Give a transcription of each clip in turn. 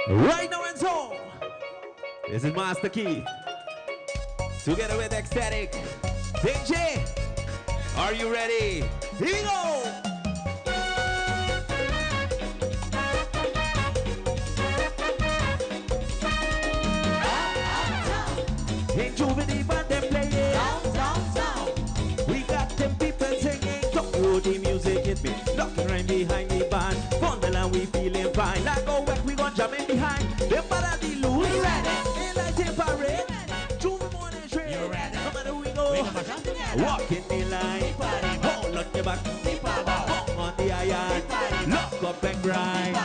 Right now and so. This is Master Keith. Together with Ecstatic. DJ, are you ready? Here we go! In Jubilee band them playing. Down, down, down. We got them people singing. Don't know the music hit me. Locking right behind the band. Bundle and we feeling fine. Like a work we gon' jam in behind. Them para the loose. We ready. In like a parade. J'ouvert morning train. You ready? No matter we go. We gon' mash up together. Walk in the line. Party. Hold on your back. Party. Bang on the iron. Party. Lock up and grind.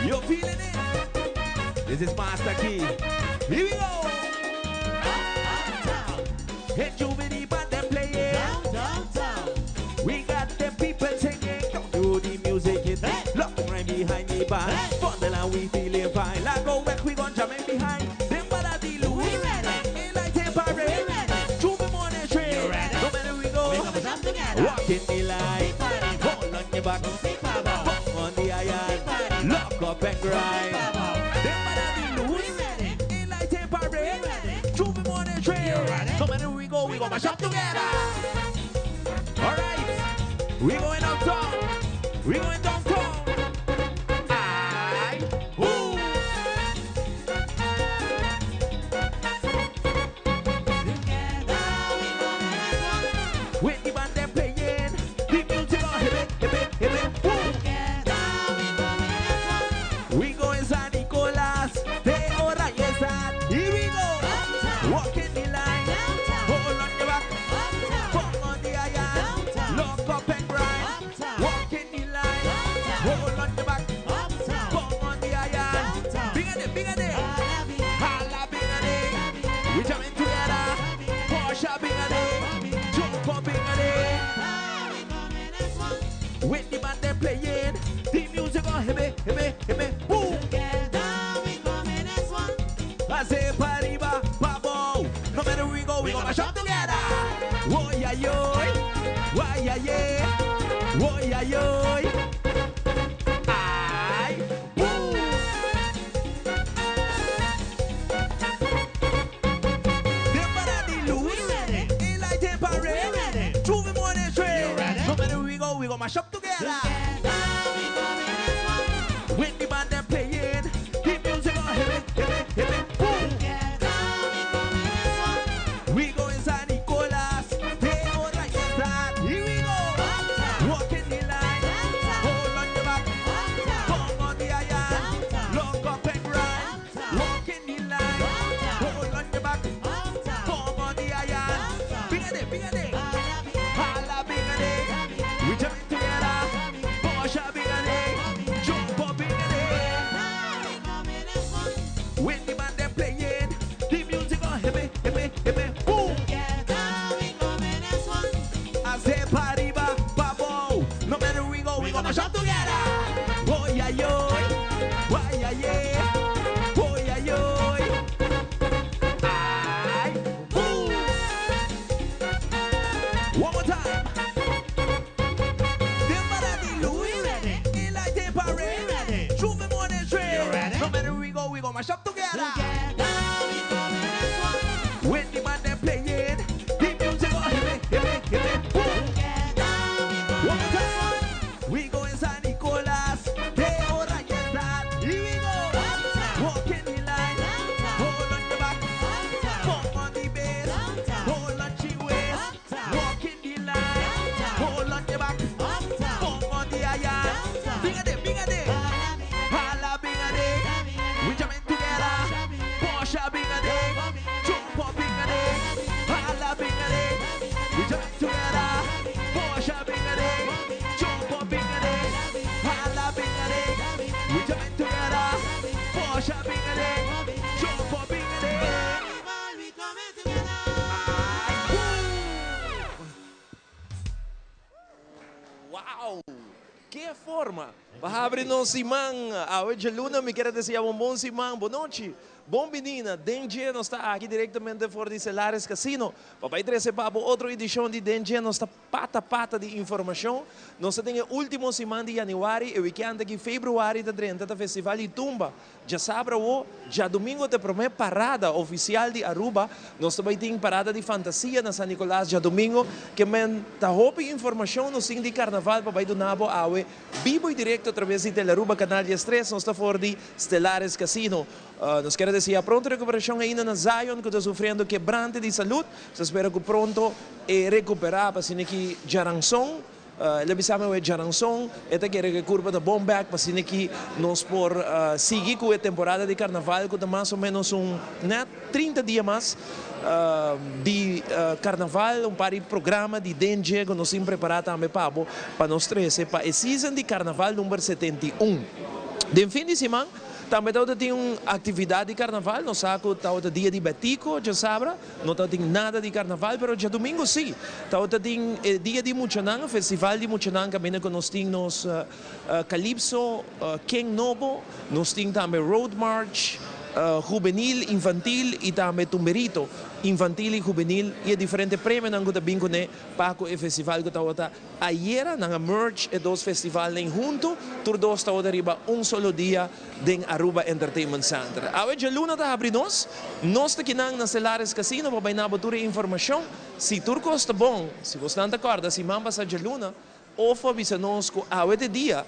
You feeling it? This is Master Key. Here we go. Down, Hit Jubilee band them playing. down, down, down. We got them people singing. Don't do the music hit me. Hey. Locking right behind the band. Hey. Bundle and we feeling fine. Like go back, we gon' jam in behind. Them bada the loose. We ready. In like a parade. We ready. J'ouvert morning train. You ready? No matter we go. We gon' mash up together. Walk in the line. Party. Hold on your back. Party. Bang on the iron. Party. Lock up and grind. Them bada the We loose. ready. In like a parade. We ready. J'ouvert morning train. You ready? No matter we go, we gon' mash up together. All right, we going uptown. We going downtown. I who? Together we coming as one. When the band them playing, the music on hip it, hip it, hip it. Woo. Together we coming as one. We go in San Nicolas, de Oranjestad. Here we go. Uptown. Walk in the line. Downtown. Hold on your back. Uptown. Bang on the iron. Downtown. Lock up and grind. Uptown. Walk in the line. Downtown. Hold on your back. Uptown. Bang on the iron. Downtown. Bigger day, bigger day. Holla bigger day. We jamming together. Porsche bigger day. Jump up bigger day. With the band they playing, the music on heavy, heavy, heavy. Boom. I say party ba, ba bo. No matter where we go, we gonna mash up together. Whoa yeah yo, why yeah yeah, whoa yeah yo. I boom. Them para the loose. We ready. In like a parade. We ready. J'ouvert morning train. You ready? No matter where we go, we gonna mash up together. When the band them playing, the music on heavy, heavy, heavy. Boom. We go in San Nicolas, de Oranjestad. Here we go. Walk in the line. Hold on your back. Bang on the iron. Lock up and grind. Walk in the line. Hold on your back. Bang on the iron. Bigger day, bigger day. Holla bigger day. We jamming together. Porsche bigger day. Jump up bigger day. When the band them playing, the music on heavy, heavy, heavy. Boom. I say party ba ba bo. No matter where we go, we gonna mash up together. Oh yeah yo, why yeah yeah, oh yeah yo. I boom. One more time. Them para the loose. We ready. In like a parade. We ready. J'ouvert morning train. You ready? No matter where we go, we gonna mash up together. When the man them playing, the music on heavy, heavy, heavy. Boom. One more time. We go in San Nicolas, de Oranjestad. Here we go. Walk in the line. Hold on your back. Bump on the bass. Hold on she waist. Walk in the line. Hold on your back. Bump on the iron. Bigger day, bigger day. Holla bigger day. We jamming together. Porsche bigger day. Jump up bigger day. Holla bigger day. We jamming together. Porsche bigger day. Jump up bigger day. Holla bigger day. We jamming together. Porsche bigger day. Jump up bigger day. Wow! Ki forma! Pa habri nos siman. Awe djaluna, mi ke desea un bon siman. Bon nochi. Bon bini na Den Dje, nos ta aki direktamente for di Celares Casino. Pa trese pa otro edishon di Den Dje, nos ta Pata pata di informashon. Nos ta den e último siman di yanüari, e wikènt aki febrüari ta drenta ta Festival di Tumba. Djasabra awo, djadumingo ta e promé parada ofisial di Aruba. Nos ta bai tin parada di fantasia na San Nicolas djadumingo. Ke men ta hopi informashon nos tin di karnaval pa bai duna bo awe bibo i direkto atraves di Telearuba Kanal 13. Nos ta for di Stellaris Casino. Nos kier a desea pronto rekuperashon ainda na Zion ku ta sufriendo kebrante di salud. Nos ta spera ku pronto e rekuperá pa asina ki djaranson, el a bisa mi awe djaranson, e ta kere ku e kurpa ta bon bèk pa asina ki nos por sigui ku e temporada di karnaval ku ta mas o ménos un nèt 30 dia mas di karnaval, un par di programa di den dje ku nos tin prepará tambe pa bo pa nos trese pa e season di karnaval number 71. Den fin di siman tambe tabata tin un aktividat di karnaval, nos sa ku tabata dia di Betico djasabra. No tabatin nada di karnaval, pero djadumingu sí tabata tin e dia di muchanan, festival di muchanan kaminda ku nos tin nos Calypso Ken Nobo, nos tin tambe Road March Hubenil, Infantil i tambe Tumberito Infantil i Hubenil i e diferente premionan ku ta bin kuné pa ku e festival ku tabata Ayera nan a merge e dos festivalnan hunto, tur dos tabata riba un solo dia den Aruba Entertainment Center. Awe djaluna ta habri nos, nos ta kinan na Celares Casino pa bai nabo tur e informacion. Si tur cos ta bon, si bosnan ta corda siman pasa djaluna, Ofo a bisa nos cu awe ta e dia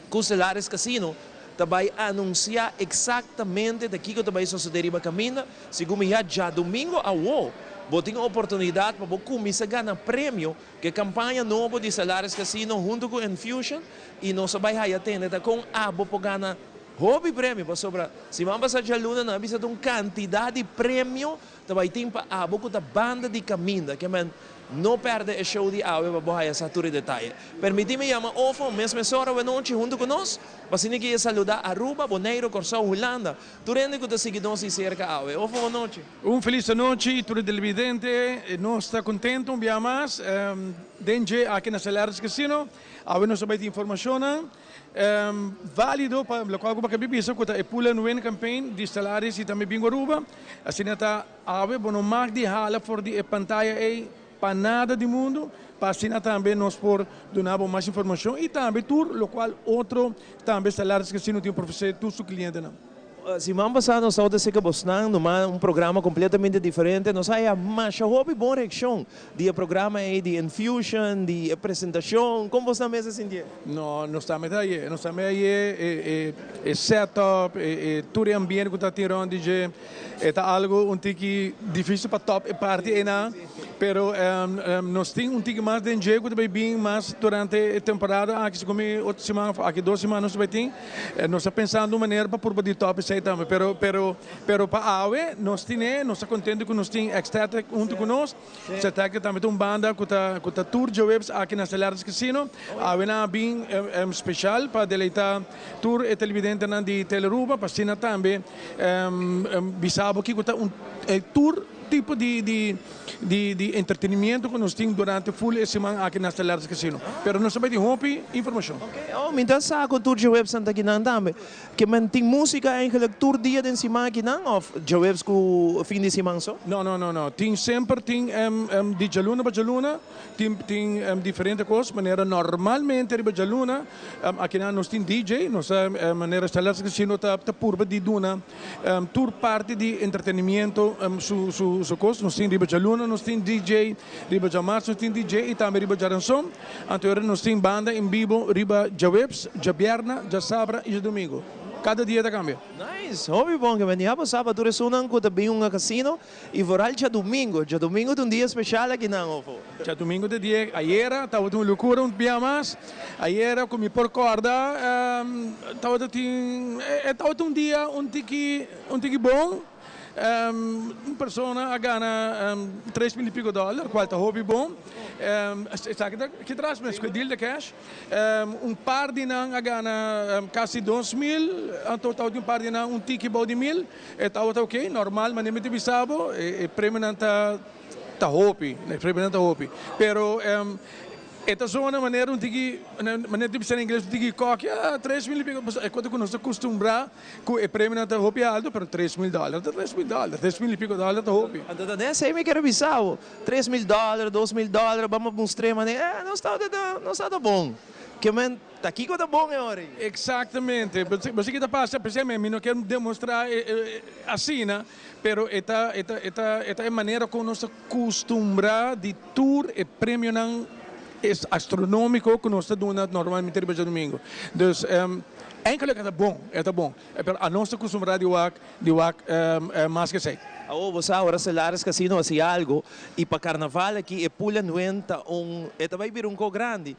cu Celares Casino ta bai anuncia exactamente ta kico ta bai sosode riba caminda. Segun mi ya djadomingo awo bo tin oportunidad pa bo cuminsa gana premio ku e kampaña nobo di Salares Casino huntu ku Enfusion i nos a bai haya tende ta kon abo por gana hopi premio pasobra siman pasa djaluna nan a bisa ta un kantidat di premio ta bai tin pa abo ku ta banda di kaminda ke men no pèrdè e show di awe pa bo haya sa tur e detaye. Permití mi yama Ofo mes mesora awenochi huntu ku nos pa asina ki e saluda Aruba, Boneiru, Kòrsou, Hulanda tur hende ku ta sigui nos di serka awe. Ofo bonochi. Un felis anochi tur e televidente, nos ta contento un bia mas den dje aki na Celares Casino. Awe nos ta bay tin informacionnan valido pa locual cu bo a bisa cu ta e Pull and Win campaign di Celares y tambe Bingo Aruba. Asina ta awe bo no mag di hala for di e pantaya ey pa nada di mundo pa asina tambe nos por duna bo mas informacion y tambe tur locual otro tambe Celares Casino tin pa ofrece tur su clientenan. Siman pasá nos tabata seka bosnan numa un programa kompletamente diferente. Nos haya masha hopi bon reakshon di e programa ei, di Enfusion, di e presentashon. Kon bosnan mes a sintié? No, nos tambe ta haye. Nos tambe haye e e setup, e e tur e ambiente ku ta tin rònt di dje. E ta algu un tiki difísil pa tòp e parti einan, pero nos tin un tiki mas den dje ku ta bai bin mas durante e temporada aki. Segun mi otro siman òf aki dos siman nos ta bai tin. Nos ta pensando un manera pa purba di top esei tambe, pero, pero, pero pa awe nos tine, nos ta contento cu nos tin Ecstatic hunto cu nos. Ecstatic tambe ta un banda cu ta, cu ta tur djaweps aki na Stellaris Casino. Awe nan a bin special pa deleita tur e televidentenan di Telearuba, pa asina tambe bisa bo kico ta un tur tipo di, di, di, di entretenimiento cu nos tin durante full e siman aki na Stellaris Casino. Pero nos ta bay tin hopi informacion. Ok, oh, mi ta sa cu tur djaweps nan ta akinan tambe. Ke men tin musica eigenlijk tur dia den siman akinan of djaweps cu fin di siman so? No, no, no, no. Tin semper tin di djaluna pa djaluna tin tin diferente cos. Manera normalmente riba djaluna akinan nos tin DJ, nos ta manera Stellaris Casino ta ta purba di duna Tur parti di entretenimiento su su su cos nos tin riba djaluna nos tin DJ, riba djamars nos tin DJ y tambe riba djaranson. Anto ora nos tin banda en bibo riba djaweps, djabierna, djasabra y djadomingo. Cada dia ta cambia. Nice! Hopi bon ke men di. Abo sa pa tur esunnan ku ta bin un casino Y vooral djadumingo. Djadumingo ta un dia special aki nan, ofo? Djadumingo ta dia, ayera tabata un locura un bia mas. Ayera cu mi por corda tabata tin, e tabata un dia un tiki, un tiki bon. Un persona a gana 3000 y pico dollar, cual ta hopi bon. Esaki ta ki tras mes cu e deal de cash. Un par di nan a gana casi 2000, anto tabatin un par di nan un tiki bou di mil. E tabata ok, normal, manera mi ta bisa bo, e premionan ta ta hopi, e premionan ta hopi. Pero E ta zona manera un tiki, manera ta bisa na ingles, un tiki kòki, ah, 3000 y pico, pasobra e kos ta ku nos ta kustumbrá ku e premionan ta hopi alto, pero 3000 dòler ta 3000 dòler, 3000 y pico dòler ta hopi. Anto ta den esei mi kier a bisa bo, 3000 dòler, 2000 dòler, bam a mustr'é manera, eh, nos ta nos ta bon. Ke men, ta kiko ta bon e ora ei? Eksaktamente. Bo sa ki ta pasa? P'esei mi no kier demostrá asina, pero e ta e ta e ta e ta e manera kon nos ta Kustumbrá di tur e premionan astronómiko ku nos ta duna normalmente riba djadumingu. Dus enkele e ta bon, e ta bon, pero anos ta kustumbrá di wak di wak mas ku esei. Awor bo sa ora Celares Casino hasi algo y pa carnaval aki e Pull and Win ta un e ta bay bira un ko grandi.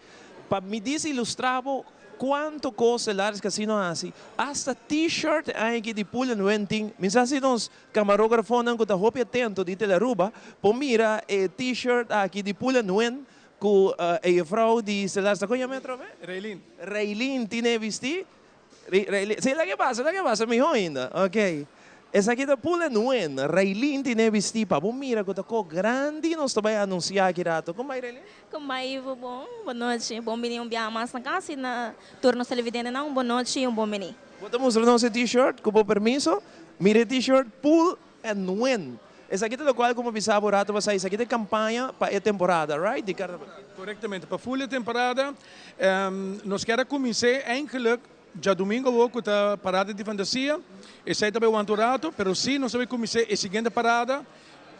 Pa mi dis ilustra bo Cuanto cos Celares Casino a haci, hasta t-shirt e aña aki di Pull and Win tin. Mi sa si nos camarografonan cu ta hopi atento di Telearuba por mira e t-shirt aki di Pull and Win cu e juffrouw di Celares, ta con yama e atrobe? Raylene. Raylene tin e bisti. Raylene, si laga e pasa, laga e pasa, miho ainda. Ok. Esaki ta Pull and Win. Raylene tin e bisti pa bo mira cu ta co grandi nos ta bay anuncia aki rato. Con bay Raylene? Con bai Ivo bon bon nochi bon bini un biaha mas na cas y na tur nos televidentenan un bon nochi y un bon bini. Bo ta mustra nos e t-shirt cu bo permiso? Mira e t-shirt Pull and Win. Esaki ta locual cu bo bisa bo rato pasa esaki ta e campaña pa e temporada, right? Di carnaval. Corectamente, pa full e temporada nos kier a cuminse eigenlijk djadomingo awo cu ta parada di fantasia, esey ta bay wanta un rato, pero si nos ta bay cuminse e siguiente parada,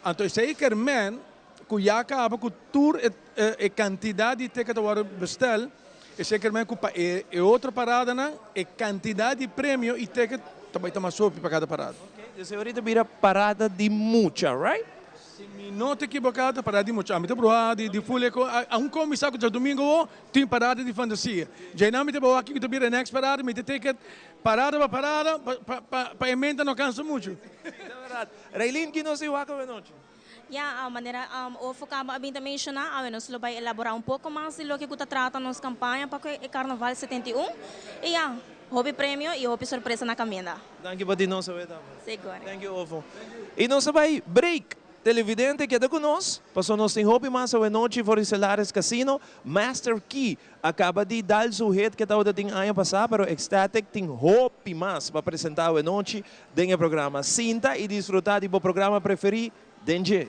anto esey kier men ku ya kaba ku tur e kantidat di ticket a wòrdu bestèl, esei ker men ku pa e otro paradanan e kantidat di premio i ticket ta bai ta mas hopi pa kada parada. Ok, dus e orita bira parada di mucha, right? Si mi no ta ekiboká ta parada di mucha. Ami ta bruha di ful e aun kon mi sa ku djadumingu awo tin parada di fantasia. Djainan mi ta bai wak kiko ta bira e next parada, mi ta ticket parada pa parada pa e menta no kansa muchu. Ta bèrdat. Raylene, ki nos tin wak awe nochi? Ya, manera Ofo caba a bin ta menciona, awe nos lo bay elabora un poco mas di loke cu ta trata nos campaña pa cu e Carnaval 71. Y ya, hopi premio y hopi sorpresa na caminda. Danki pa di nos awe tambe. Sigur. Thank you Ofo. Y nos a bay break. Televidente keda cu nos, paso nos tin hopi mas awe nochi for di Celares Casino. Master Key a caba di dal su hit ke tabata tin aña pasa, pero Ecstatic tin hopi mas pa presenta awe nochi den e programa. Sinta y disfruta di bo programa preferi den dje.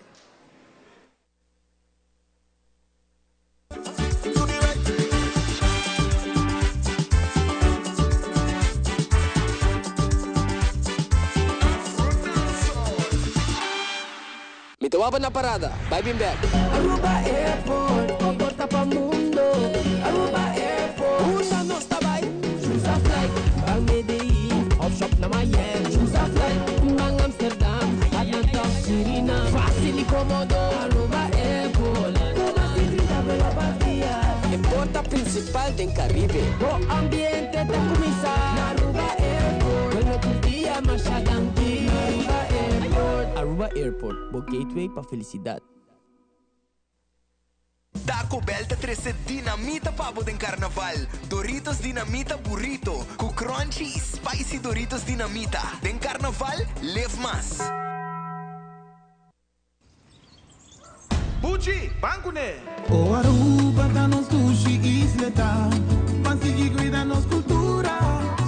Mi ta wak na parada, bai bin bek. Aruba Airport, bo porta pa mundo. Aruba Airport, unda nos ta bai? Choose a flight, ban Medellin, of shop na Miami. Choose a flight, ban Amsterdam, Atlanta of Suriname. Facil y comodo, Aruba Airport, cu mas di 30 vuelo pa dia. E porta principal den Caribe. Bo ambiente ta cuminsa na Aruba Airport. Vuelo tur dia, masha danki. Na Aruba Airport. Aruba Airport, bo gateway pa felicidad. Taco Bell ta trece dinamita pa bo den Carnaval. Doritos Dinamita Burrito cu crunchy y spicy Doritos Dinamita. Den Carnaval, live mas! Buchi, ban kuné! O Aruba ta nos dushi isleta, ban sigui cuida nos cultura,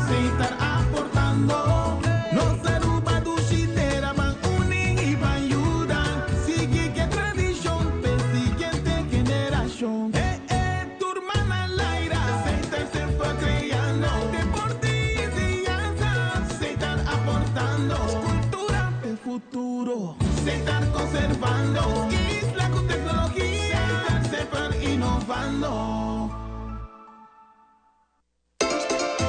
Setar aportando. Nos Aruba dushi tera, ban uni y ban yuda, sigui ke tradicion p'e siguiente generacion. Eh eh, tur man al aire, Setar semper creando, deporte y enseñanza, Setar aportando, cultura p'e futuro. Setar conservando isla cu tecnologia. Setar semper innovando.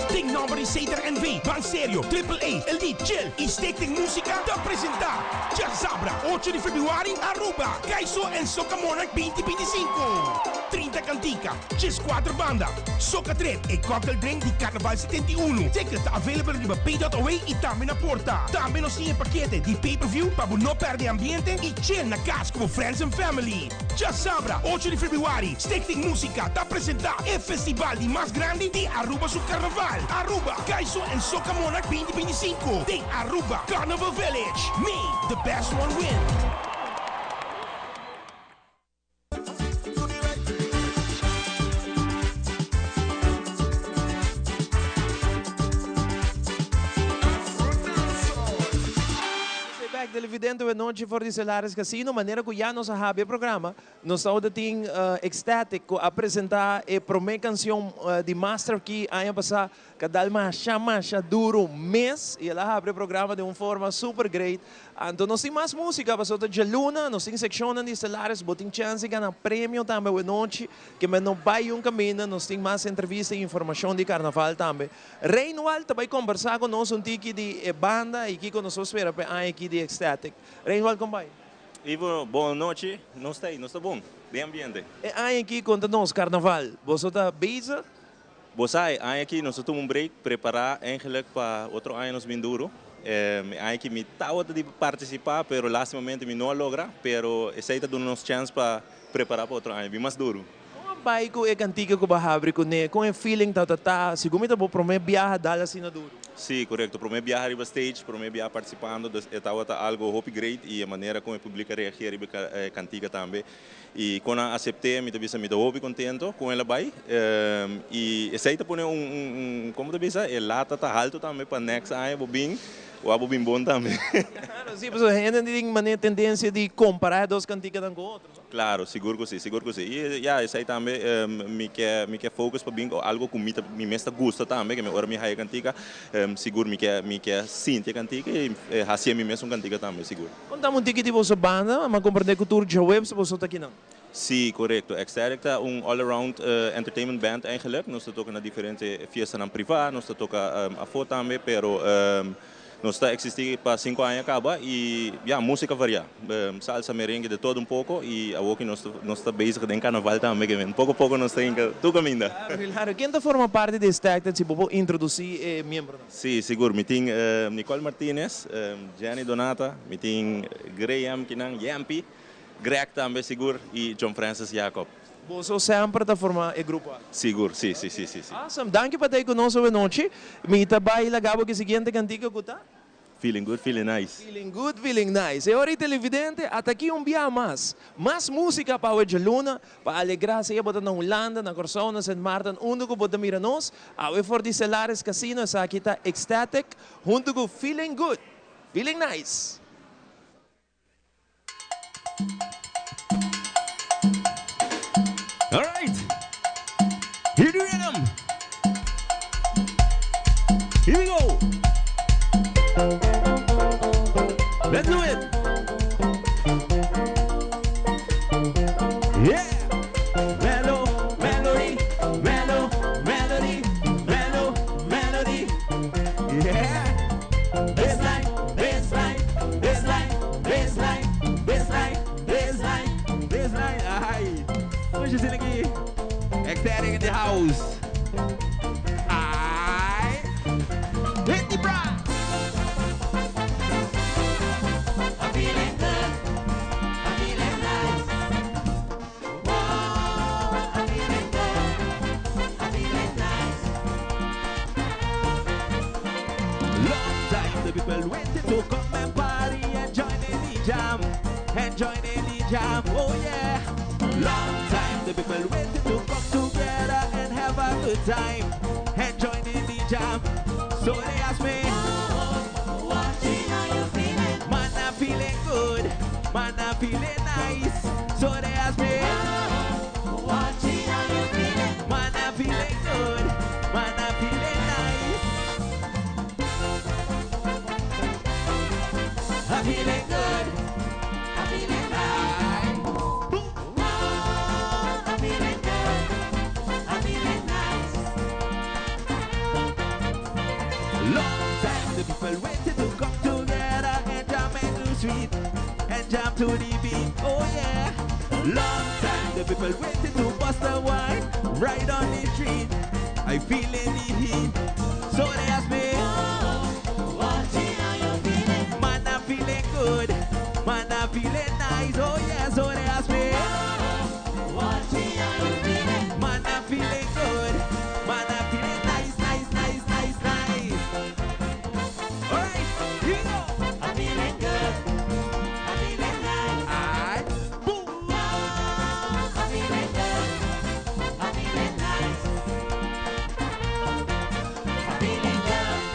Den nomber di Setar NV, Ban Serio, Triple A, El Di, Chill y Stichting Musica ta presenta Djasabra ocho di februari Aruba, Kaiso en Soca Monarch 2025. 30 cantica, 14 banda, Soca Trip e cocktail drink di Carnaval 71. Ticket ta available riba pay.away y tambe na porta. Tambe nos tin e pakete di pay per view pa bo no perde e ambiente y chill na cas cu bo friends and family. Djasabra ocho di februari Stichting Musica ta presenta e festival di mas grandi di Aruba su Carnaval, Aruba Kaiso en Soca Monarch 2025 den Aruba Carnival Village. May the best one win! televidente, awe nochi for di Celares Casino, manera cu ya nos a habia e programa, nos ta tin Ecstatic cu a presenta e prome cancion di Master Key aña pasa, cu a dal masha masha duro mes, y el a habri e programa den un forma super great. Anto nos tin mas musica, pasobra ta djaluna, nos tin seccionnan di Celares, bo tin chance di gana premio tambe awe nochi, ke men no bay un caminda, nos tin mas entrevista y informacion di carnaval tambe. Reinwald ta bay combersa cu nos un tiki di e banda y kico nos por spera pa e aña aki di Ecstatic. Reinwald, con bay? Ivo, bon nochi. Nos ta ey, nos ta bon, den ambiente. E aña aki conta nos, carnaval, boso ta bezig? Bo sa, e aña aki nos a tuma un break, prepara eigenlijk pa otro aña nos bin duro. E aña aki mi tawata di participa, pero lastimamente mi no a logra, pero esey ta duna nos chance pa prepara pa otro aña, bin mas duro. Con a bay cu e cantica cu bo a habri cune? Con e feeling tawata ta? Segun mi ta bo prome biaha dal asina duro. Si, corecto. Prome biaha riba stage, prome biaha participando, dus e tawata algo hopi great y e manera con e publico a reagia riba e cantica tambe. Y con nan acepte, mi ta bisa mi ta hopi contento con el a bay. Y esey ta pone un, un, un, como ta bisa, e lata ta halto tambe pa next aña bo bin, wak bo bin bon tambe. Claro, si, pasobra hende tin manera tendencia di compara e dos canticanan cu otro, no? Claro, sigur cu si, sigur cu si. Y ya, esey tambe mi ke, mi ke focus pa bin cu algo cu mi ta, mi mes ta gusta tambe, ke mi ora mi haya cantica, sigur mi ke, mi ke sinti e cantica y haci mi mes un cantica tambe, sigur. Contame un tiki di boso banda, m'a comprende cu tur djaweps boso ta kinan. Si, corecto. Ecstatic ta un all around entertainment band eigenlijk. Nos ta toca na diferente fiestanan priva, nos ta toca afo tambe, pero nos ta existi pa cinco aña caba y ya, musica varia. Salsa, merengue, de todo un poco y awoki nos nos ta bezig den carnaval tambe, ke men poco poco nos ta hinca tur caminda. Claro, claro. Ken ta forma parti di Ecstatic si bo por introduci e miembronan? Si, sigur. Mi tin Nicole Martinez, Jenny Donata, mi tin Graham kinan, Yampi, Greg tambe sigur y John Francis Jacob. Boso semper ta forma e grupo aki? Sigur, si, si, si, si, si. Awesome. Danki pa ta ku nos awe nochi. Mi ta bai laga bo ku e siguiente kantika ku ta? Feeling good, feeling nice. Feeling good, feeling nice. E ora y televidente, ata aki un bia mas. Mas musica pa awe djaluna, pa alegra sea bo ta na Hulanda, na Corsou, na Sint Maarten, unda cu bo ta mira nos. Awe for di Celares Casino, esaki ta Ecstatic, hunto cu Feeling Good, Feeling Nice. Alright. Here the rhythm. Here we go. Let's do it. Yeah. Mellow, melody, mellow, melody, mellow, melody. Yeah. Baseline, baseline, baseline, baseline, baseline, baseline, baseline. Ai. Hoje você aqui. Ecstatic in the house. Ai. Hit the bra. I'm feeling good. I'm feeling nice. Whoa, I'm feeling good. I'm feeling nice. Long time the people waiting to come and party and join in the jam. And join in the jam, oh yeah. Long time the people waiting to come together and have a good time. And join in the jam. So they ask me, What are you feeling? Man, I'm feeling good. Man, I'm feeling nice. So they ask me, What are you feeling? Man, I'm feeling good. Man, I'm feeling nice. I'm feeling good. I'm feeling nice. Whoa, I'm feeling good. I'm feeling nice. Long time the people waiting to come together and jam and do sweet and jam to the beat. Oh yeah. Long time the people waiting to bust the wine right on the street. I feel in the heat. So they ask me, What are you feeling? Man, I'm feeling good. Man, I'm feeling nice. Oh yeah. So they ask me, What are you feeling? Man, I'm feeling good. Man, I'm feeling nice, nice, nice, nice, nice. All right, here we go. I'm feeling good. I'm feeling nice. Alright, boom. Whoa, I'm feeling good. I'm feeling nice. I'm feeling good.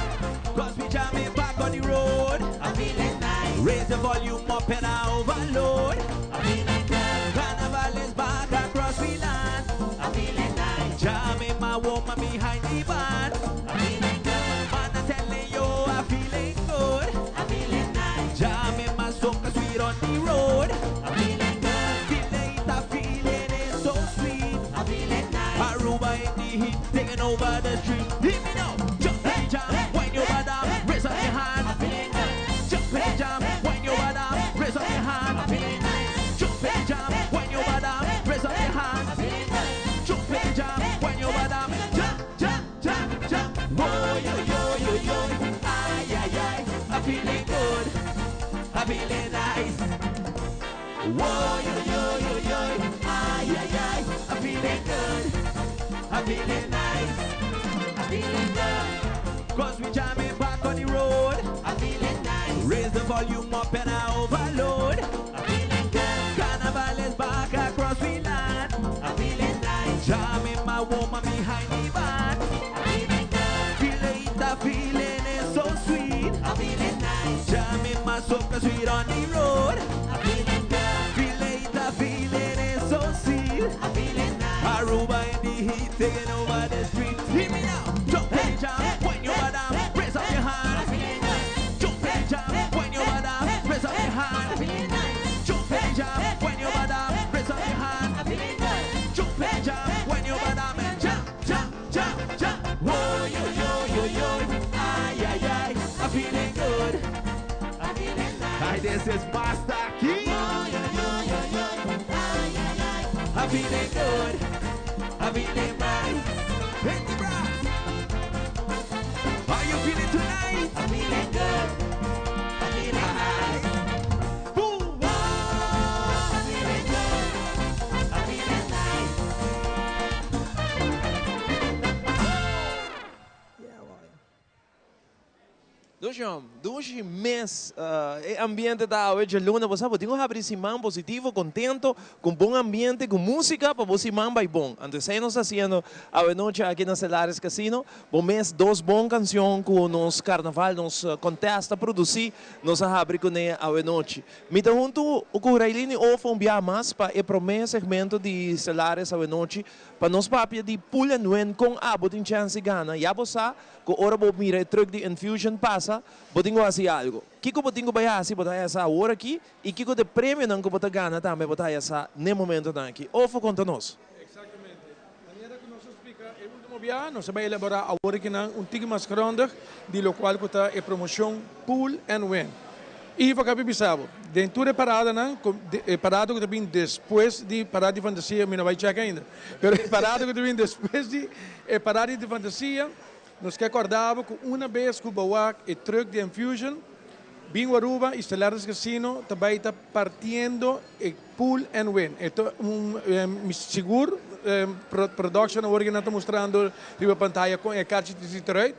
Raise the volume up and I overload. I'm feeling good. Carnival is back across the land. I'm feeling nice. Jamming my woman behind the band. I'm feeling good. Man, I'm telling you, I'm feeling good. I'm feeling nice. Jamming my soca sweet on the road. I'm feeling good. Feeling it, I'm feeling it so sweet. I'm feeling nice. Aruba in the heat, taking over the street. Hear me now. Jump in the jam, wind your bottom, raise up your hand. I'm feeling good. Jump in the jam, wind your bottom, raise up your hand. I'm feeling nice. Jump in the jam, wind your bottom, raise up your hand. I'm feeling good. Jump in the jam, wind your bottom, jump, jump, jump, jump. Whoa, yo, yo, yo, yo. Ay, ay, ay. I'm feeling good. I'm feeling nice. Whoa, yo, yo, yo, yo. Ay, ay, ay. I'm feeling good. I'm feeling nice. I'm feeling good. Cause we jamming back on the road. I'm feeling nice. Raise the volume up and I overload. I'm feeling good. Carnival is back across the land. I'm feeling nice. Jamming my woman behind the band. I'm feeling good. Feel it, the feeling is so sweet. I'm feeling nice. Jamming my soca sweet on the road. I'm feeling good. Feel it, the feeling is so sweet. I'm feeling nice. Aruba in the heat, taking over the street. Hear me now. Jump in the jam, when you bottom, raise up your hand. Jump in the jam, when you bottom, raise up your hand. Jump in the jam, when you bottom, raise up your hand. Jump in the jam, when you bottom, and jump, jump, jump, jump. Whoa, yo, yo, yo, yo. Ay, ay, ay. I'm feeling good. I'm feeling nice. Hi, this is Master Key. I'm feeling good. I'm feeling right. Hit the brass. How you feeling tonight? I'm feeling good. I'm feeling nice. Boom. I'm feeling good. I'm feeling nice. Dushi, dushi mes, e ambiente ta awe djaluna, bo sa bo tin ku habri siman positivo, kontento, ku bon ambiente, ku músika pa bo siman bai bon. Anto esei nos ta hasiendo awe nochi aki na Celares Casino. Bo mes dos bon kanshon ku nos karnaval, nos contest a produsí, nos a habri kuné awe nochi. Mi ta huntu ku Raylene Ofa un biaha mas pa e promé segmento di Celares awe nochi pa nos papia di Pull and Win, kon abo tin chèns di gana. Ya bo sa Ku ora bo mira e truck di Enfusion pasa, bo tin ku hasi algu. Kiko bo tin ku bai hasi bo ta haya sa awor aki i kiko ta e premionan ku bo ta gana tambe bo ta haya sa n'e momentonan aki. Ofo konta nos. Exactamente. Manera ku nos a splika e ultimo biaha, nos a bai elabora awor akinan un tiki mas grondig di lokual ku ta e promocion Pull and Win. Ivo a kabi bisa bo, den tur e paradanan, ku e parada ku ta bin despues di Parada di Fantasia, mi no bai chèk ainda, pero e parada ku ta bin despues di e Parada di Fantasia, nos ke kòrda bo ku una bes ku bo wak e truck di Enfusion bin Aruba y Stellaris Casino ta bai ta partiendo e Pull and Win. E ta un mi sigur production awor ke nan ta mustrando riba pantaya kon e karchi ta ziet eruit.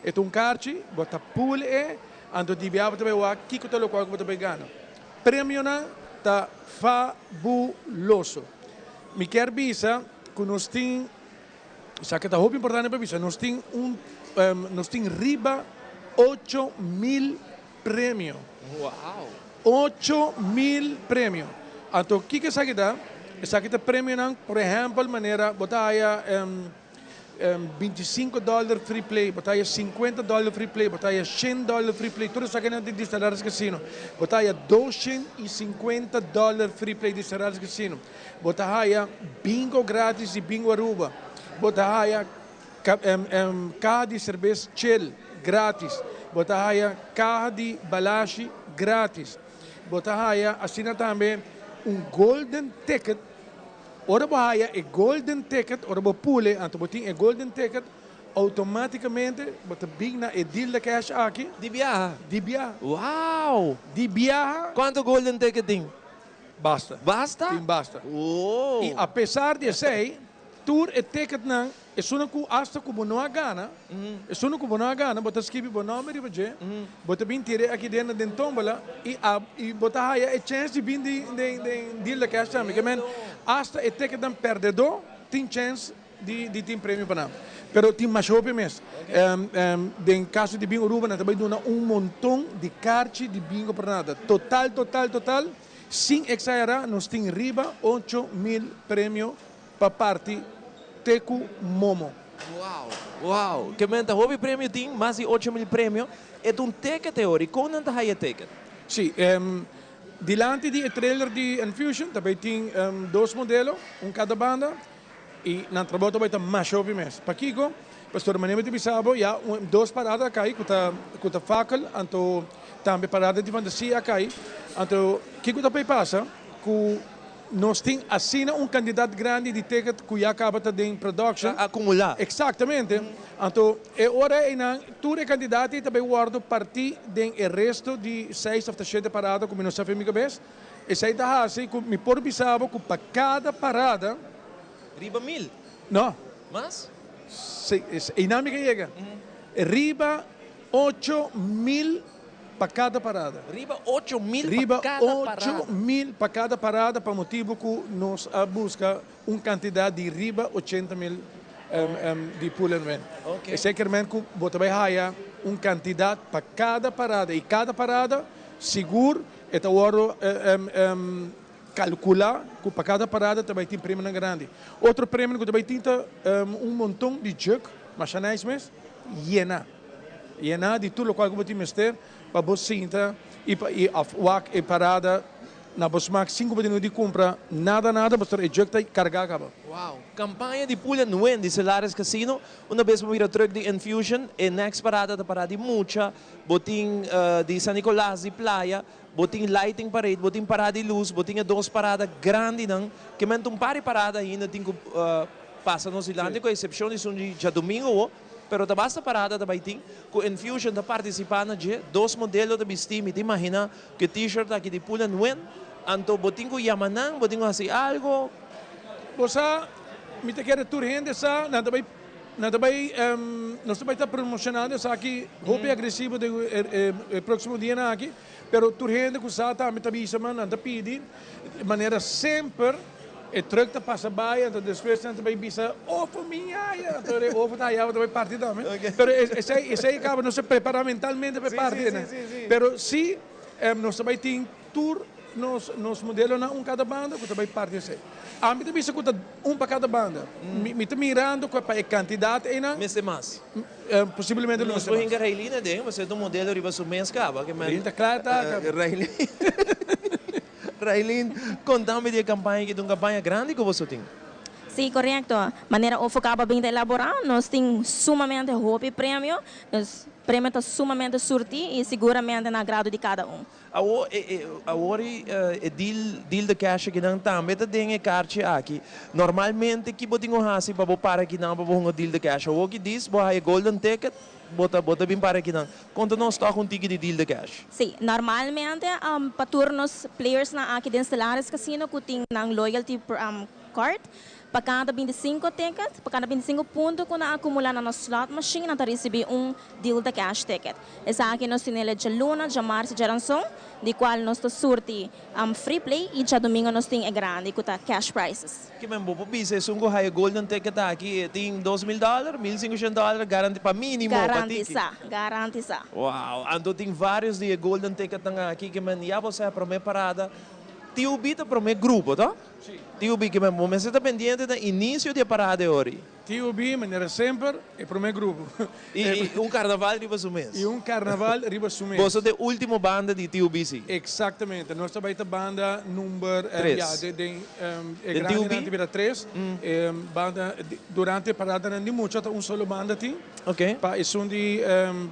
E ta un karchi, bo ta pull e, anto di bia bo ta bai wak kiko ta lokual ku bo ta bai gana. Premionan ta fabuloso. Mi kier bisa ku nos tin. Esaki ta hopi importante pa bisa, nos tin un nos tin riba 8000 premio. Wow! 8000 premio. Anto kiko esaki ta? Esaki ta premionan, por ehempel manera bo ta haya 25 dollar free play, bo ta haya 50 dollar free play, bo ta haya 100 dollar free play, tur esakinan di Stellaris Casino. Bo ta haya 250 dollar free play di Stellaris Casino. Bo ta haya bingo gratis di Bingo Aruba. Bo ta haya caha di cerbes Chill gratis. Bo ta haya caha di Balashi gratis. Bo ta haya asina tambe un golden ticket. Ora bo haya e golden ticket, ora bo pule, anto bo tin e golden ticket, automaticamente bo ta bin na e deal de cash aki. Di biaha? Di biaha. Wow! Di biaha. Cuanto golden ticket tin? Basta. Basta? Tin basta. Oh. I apesar di esei, tur e ticketnan, esunnan ku asta ku bo no a gana, esunnan ku bo no a gana, bo ta skibi bo nòmber riba dje, bo ta bin tir'é aki den den tómbola i a i bo ta haya e chèns di bin den den den deal de cash tambe. Ke men, asta e ticketnan pèrdedó tin chèns. di tin premio pa nan. Pero tin masha hopi mes. Den caso di Bingo Aruba nan ta bay duna un monton di carchi di bingo pa nada. Total, total, total, sin exagera nos tin riba 8000 premio pa parti te cu momo. Wow! Wow! Ke men ta hopi premio tin, mas di 8000 premio. E ta un ticket e ora. Y con nan ta haya e ticket? Si, dilanti di e trailer di Enfusion ta bay tin dos modelo, un cada banda. Y nan trabou ta bay ta masha hopi mes. Pakico? Pasobra manera mi ta bisa bo, ya un dos parada a cay cu ta cu ta fakkel, anto tambe parada di fantasia a cay. Anto kico ta bay pasa? Cu nos tin asina un cantidad grandi di ticket cu ya caba ta den production. Ta acumula. Exactamente. Anto e ora eynan tur e cantidad ey ta bay wordo parti den e resto di seis of ta shete parada cu mi no sa fen mi cabes. Esei ta hasi ku mi por bisa bo ku pa kada parada. Riba mil? No. Mas? Si, einan mi ka yega. Riba 8000 pa kada parada. Riba 8000 pa kada parada? Riba 8000 pa kada parada pa motibu ku nos a buska un kantidat di riba 80.000 di Pull and Win. Esei kier men ku bo ta bai haya un kantidat pa kada parada i kada parada sigur E ta wòrdu kalkulá ku pa kada parada ta bai tin premionan grandi. Otro premionan ku ta bai tin ta un monton di jug, masha nice mes, yená. Yená di tur lokual ku bo tin mester pa bo sinta i pa i òf wak e parada na bo smak sin ku bo tin di kumpra nada nada pasobra e jug ta kargá kaba. Wow! Kampaña di Pula Nuen di Celares Casino, una bes bo mira truck di Enfusion, e next parada ta parada di mucha. Bo tin di San Nicolas di playa, bo tin lighting parade, bo tin parada di luz, bo tin e dos parada grandinan, ke men ta un par di parada ainda tin ku pasa nos dilanti ku eksepshon di esun di djadumingu awo, pero ta basta parada ta bai tin ku Enfusion ta partisipá na dje, dos modelo ta bisti, mi ta imaginá ku e t-shirt aki di Pull and Win, anto bo tin ku yama nan, bo tin ku hasi algo. Bo sa, mi ta kere tur hende sa, nan ta bai Nan ta bai, nos ta bai ta promocionando esaki hopi agresivo den e proximo dianan aki, pero tur hende cu sa tambe ta bisa man nan ta pidi manera semper e truck ta pasa bai anto despues nan ta bai bisa ofo mi haya anto e ofo ta haya ta bai parti tambe pero esey esey caba nos ta prepara mentalmente pa e parti pero si nos ta bai tin Tur nos nos modelonan un kada banda ku ta bai parti esei. Ami ta bisa ku ta un pa kada banda. Mi mi ta mirando ku pa e kantidat einan. Mester mas. Posiblemente lo Nos mester por mas. hinka Raylene aden, pasobra e ta un modelo riba su mes kaba. Ke men. Raylene ta kla ta kaba. Raylene Raylene, konta mi di e kampaña aki, ta un kampaña grandi ku boso tin. Sí, korekto. Manera Ofo kaba bin ta elaborá, nos tin sumamente hopi premio. Nos premio ta sumamente surtí i siguramente na agrado di kada un. Awor e e awor e e deal deal de cash akinan tambe ta den e karchi aki. Normalmente ki bo tin ku hasi pa bo para akinan pa bo hunga deal de cash? Awor ki dis bo haya golden ticket bo ta bo ta bin para akinan. Konta nos tòg un tiki di deal de cash. Sí, normalmente pa tur nos playersnan aki den Stellaris Casino ku tin nan loyalty card, Pa kada 25 ticket, pa kada 25 punto ku nan akumulá na nos slot machine, nan ta risibí un Deal the Cash ticket. Esaki nos tin el e djaluna, djamars i djaranson, di kual nos ta surti free play i djadumingo nos tin e grandi ku ta cash prizes. Ke men bo por bisa esun ku haya golden ticket aki e tin 2000 dòler, 1500 dòler garanti pa mínimo pa tiki. Garantisa, garantisa. Wow, anto tin vários di e golden ticketnan aki ke men ya bo sa e promé parada. TUB ta promé grupo, to? TUB, ke bo mester ta pendiente na inicio di e parada e ori. TUB, manera semper, e prome grupo. I un carnaval riba su mes. I un carnaval riba su mes. Boso ta e ultimo banda di TUB, si? Exactamente. Nos ta bay ta banda number, Tres. ya, den e grandenan ta bira tres. E banda, durante e paradanan di mucha ta un solo banda tin. Ok. Pa esun di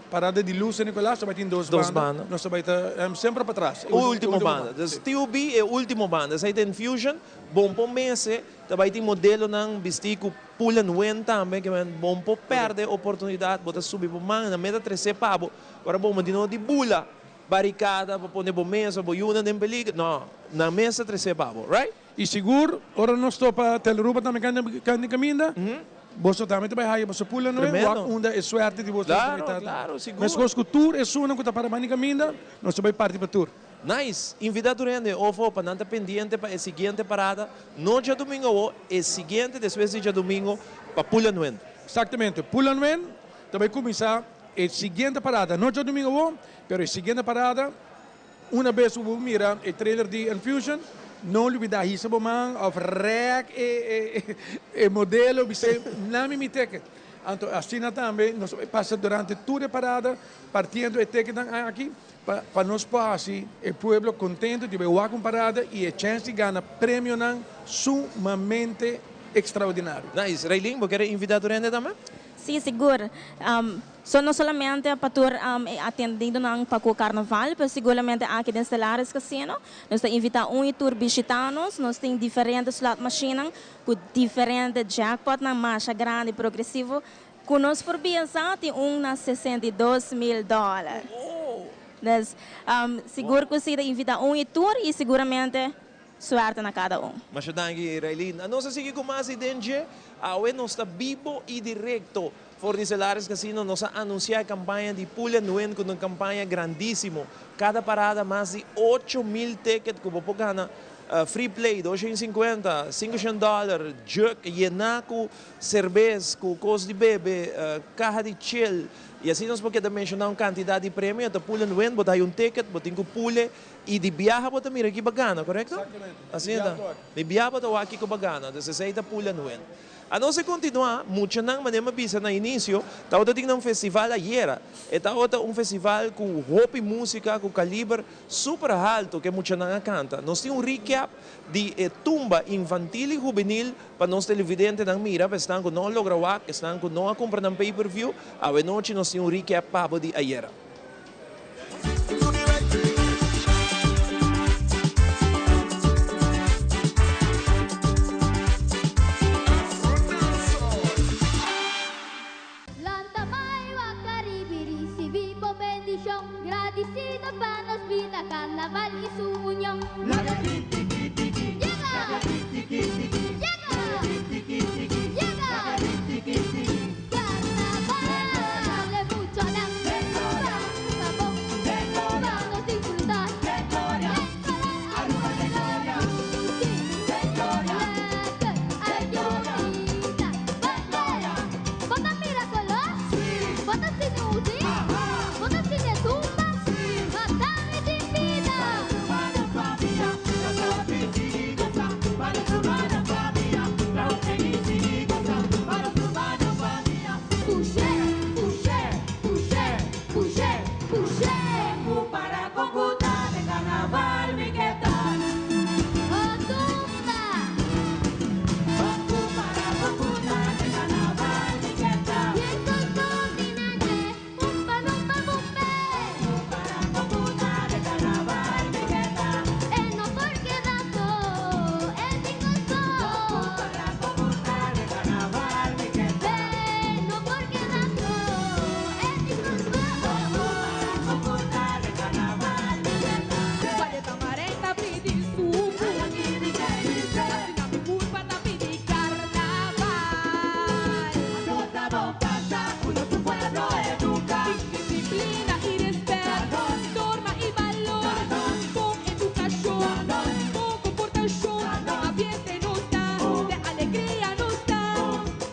parada di luz San Nicolas ta bay tin dos Dos banda. banda. Nos ta bay ta semper patras. Ultimo banda. Dus TUB e ultimo banda. Esey ta Infusion. Bon por mese ta bay tin modelonan bisti cu pull and win tambe ke men bon por perde oportunidad. Bo ta subi bo man nan meta trece pa bo. Ora bo di no di bula baricada pa pone bo mes of bo yunan den peligro. No, nan mes ta trece pa bo. Right? I sigur, ora nos topa Telruba tambe kanda kaminda, boso tambe ta bai haya boso pula noe, wak unda e suerte di boso ta bai ta. Claro, claro, sigur. Meskos ku tur esunnan ku ta para banda di kaminda, nos ta bai parti pa tur. Nice! Invita tur hende ofo pa nan ta pendiente pa e siguiente parada, no djadumingo awo, e siguiente despues di djadumingo pa Pull and Win. Exactamente, Pull and Win ta bay cuminsa e siguiente parada, no djadumingo awo, pero e siguiente parada, una bes cu bo mira e trailer di Enfusion, no lubida hisa bo man of rek e e modelo, bis'e nami mi ticket. Anto asina tambe nos ta bay pasa durante tur e parada partiendo e ticketnan aki. Pa nos por hasi e pueblo contento di bay wak un parada y e chens di gana premionan sumamente extraordinario. Nice. Raylene, bo kere invita tur hende tambe? Sí, sigur. So no solamente pa tur e atendidonan pa cu Carnaval, pero siguramente aki den Stellaris Casino. Nos ta invita un y tur bishita nos. Nos tin diferente slot machinenan cu diferente jackpotnan masha grandi progresivo Ku nos por bisa tin un na 62 mil dòler. Dus, sigur ku si ta invitá un i tur i siguramente suerte na kada un. Masha danki, Raylene. Nos a sigui ku mas di den dje. Awe nos ta bibo i direkto for di Stellaris Casino. Nos a anunsiá e kampaña di Pull and Win ku ta un kampaña grandísimo. Kada parada mas di 8000 ticket ku bo por gana free play, 250, $500, jug yená ku serbes, ku kos di bebe, kaha di chill. I asina nos por keda menshoná un kantidat di premio. Ta Pull and Win, bo ta hay un ticket, bo tin ku pule i di biaha bo ta mira ki bo a gana, korekto? Asina ta. Di biaha bo ta wak kiko bo a gana. Entonces esei ta Pull and Win. Anos e kontinuá, muchanan, manera mi a bisa na inisio, tabata tin nan festival ayera. E tabata un festival ku hopi músika, ku kaliber super haltu ku e muchanan a kanta. Nos tin un recap di e tumba infantil i hubenil pa nos televidentenan mira, pa esnan ku no a logra wak, esnan ku no a kumpra nan pay per view. Awe nochi nos tin un recap pa bo di ayera. Lanta bai wak Caribe ricibi bo bendicion Gradicido pa nos bida Carnaval y su union Yega! Yega! Yega! Carnaval e muchanan Ban usa bon Pa nos disfruta Den color Lekker ay bunita Bandera Bo ta mira color? Bo ta sinti muziek? Bo ta sinti e tumba? Mata mi tin bida! Push'é, push'é, push'é, push'é, push'é. Oh, tumba! Bien con Umpa lumpa bumbe. E no por keda so, e tin goso. E no por keda so, e tin goso. Mareta pidi suku. Asina mi kurpa ta pidi karnaval. Disiplina i rèspèt, norma i balor, bon edukashon, bon komportashon. Ambiente nos ta, di alegria nos ta,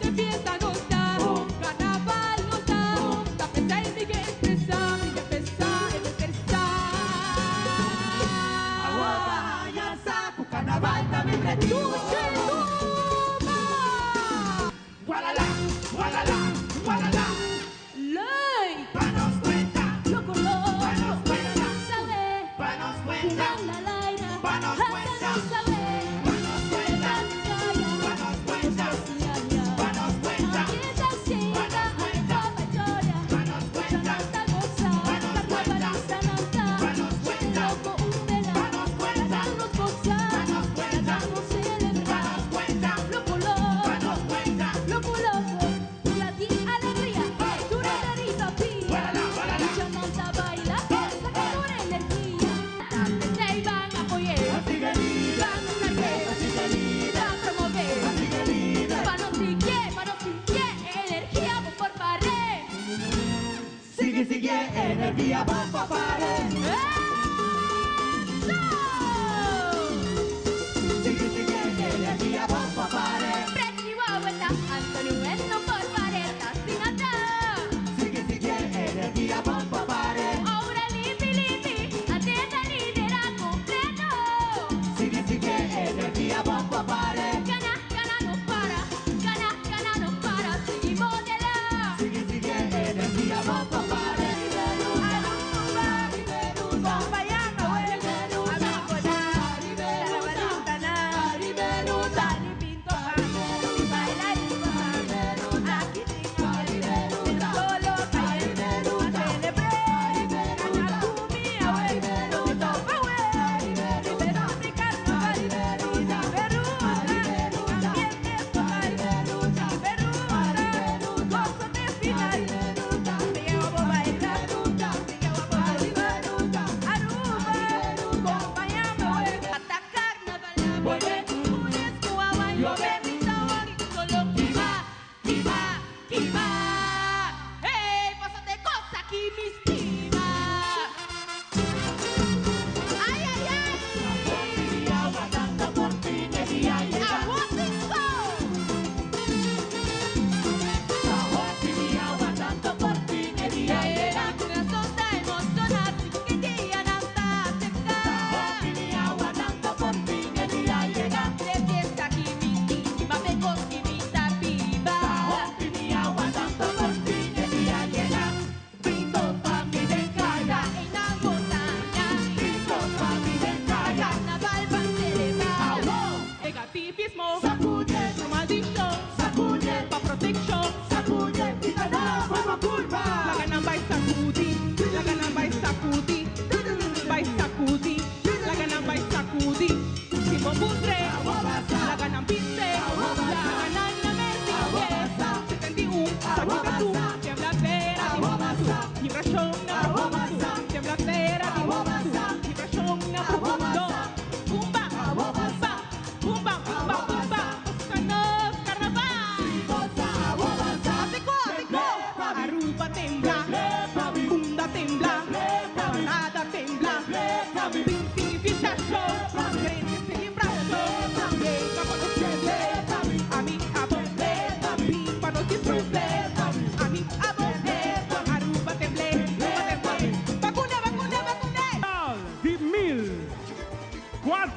di fiesta nos ta, karnaval nos ta. Ta pensá i mi ke ekspresá, mi ke pensá i mester sa. Dushi tumba! Leuk! Loco loco, sabe, la laira, hasta no sabe, ambiente sienta, loco un vela, nos gozar, nos celebrar, loco loco, loco loco, pura di alegria, dura de risa pia, mucha nanta baila, saca pura energia, se van a apoyar, van a van a promover, pa no sigue, pa no sigue, energia por pared. Sigue, sigue, energia, pa, pa, pare.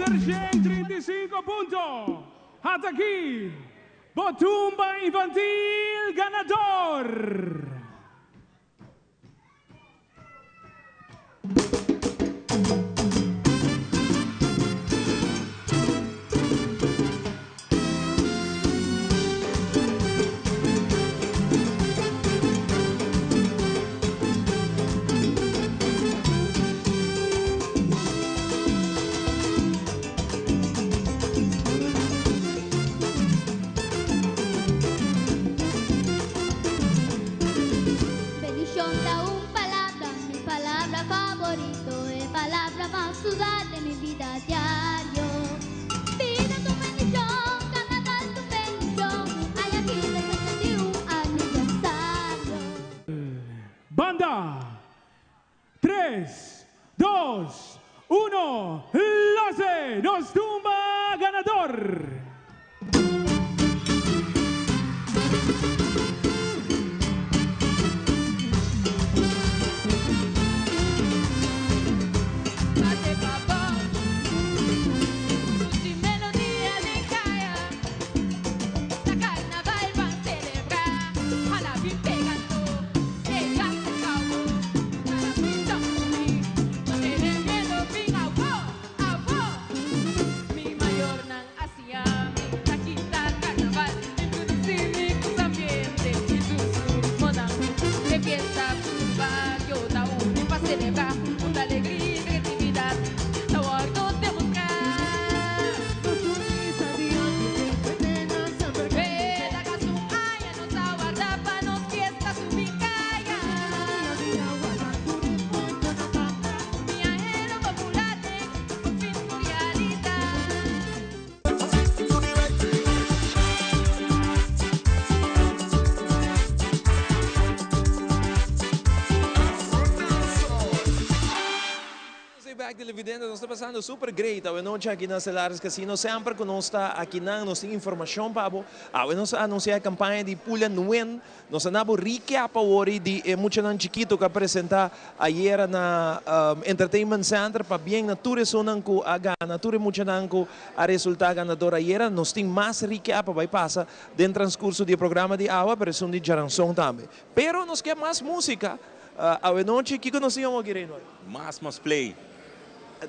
435 punto. Ata aki, bo tumba infantil ganador. Bendicion ta un palabra, mi palabra favorito, e palabra mas usa den mi bida diario. Bida ta un bendicion, carnaval ta un bendicion, aña aki ta 71 aniversario. Banda, 3, 2, 1, Lase, nos tumba ganador! Bate pabou, dushi melodia den caya. Na carnaval ban celebra, hala bin pega anto, pega cacao, para pinta muri, no tene miedo bin awo, awo. Mi mayornan a siña mi ta kita carnaval, introduci mi cu su ambiente y su ritmonan de fiesta. Tur bario ta uni pa celebra, un alegria y creatividad ta wordo demostra. Beda caso aña nos a warda pa nos fiesta subi caya. Mi anhelo popular den por fin su realidad. Nos back televidente, nos ta pasando super great awe nochi aki na Celares Casino. Semper cu nos ta aki nan, nos tin informacion pa bo. Awe nos a anuncia e campaña di Pula Nuen. Nos a nabo recap awor di e muchanan chikito cu a presenta ayera na Entertainment Center. Pabien na tur esunnan cu a gana, tur e muchanan cu a resulta ganador ayera. Nos tin mas recap pa bay pasa den transcurso di e programa di awe, pero esun di djaranson tambe. Pero nos kier mas musica awe nochi. Kico nos tin awo aki, Reynold? Mas mas play.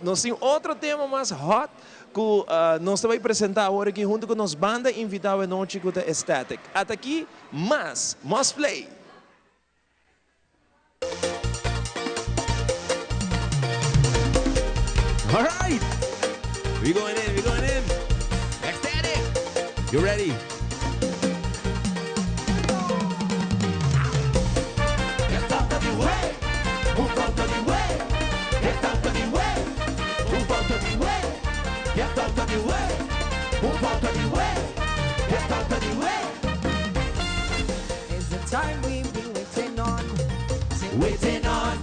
Nos tin otro tema mas hot cu nos ta bay presenta awor aki hunto cu nos banda invita awe nochi cu ta Ecstatic. Ata aki mas Must Play! Alright! We going in, we going in. Ecstatic! You ready? Get out of the way! Move out of the way! Get out of the way! Move out of the way! Get out of the way! Move out of the way! Get out of the way! It's the time we've been waiting on. Waiting on,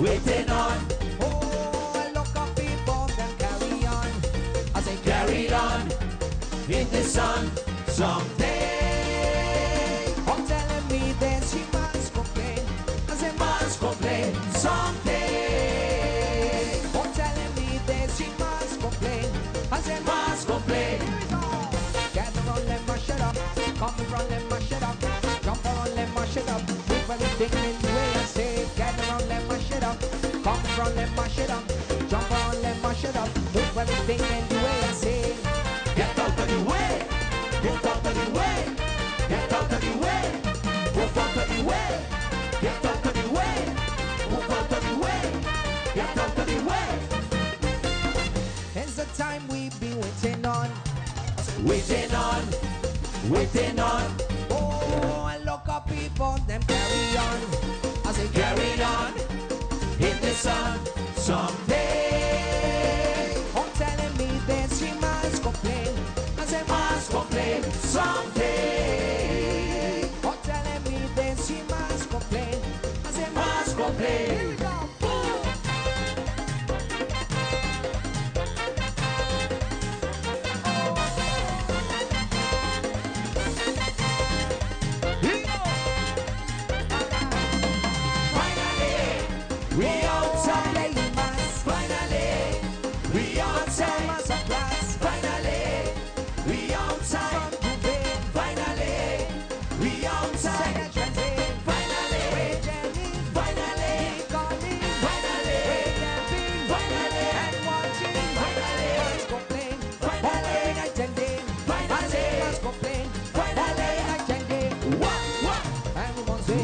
waiting on. Oh, look up people that carry on. I say carry on in the sun someday. I'm telling me that she must complain. I say must complain someday. I'm telling me that she must complain. I say must complain. Gather round, let mash it up. Come round, let mash it up. Jump around, let mash it up. Move everything in the way I say. Gather round, let mash it up. Come round, let mash it up. Jump around, let mash it up. Move everything in the way I say. Get out of the way. Get out of the way. Get out of the way. Move out of the way. Get out of the way. Move out of the way. Get out of the way. It's the time we've been waiting on. Waiting on. Waiting on. Oh, and look up people, them carry on. I say carry on in the sun someday. I'm telling me that she must complain. I say must complain someday. I'm telling me that she must complain. I say must complain. Here we go. Boom. Finally, we outside. Finally, we outside.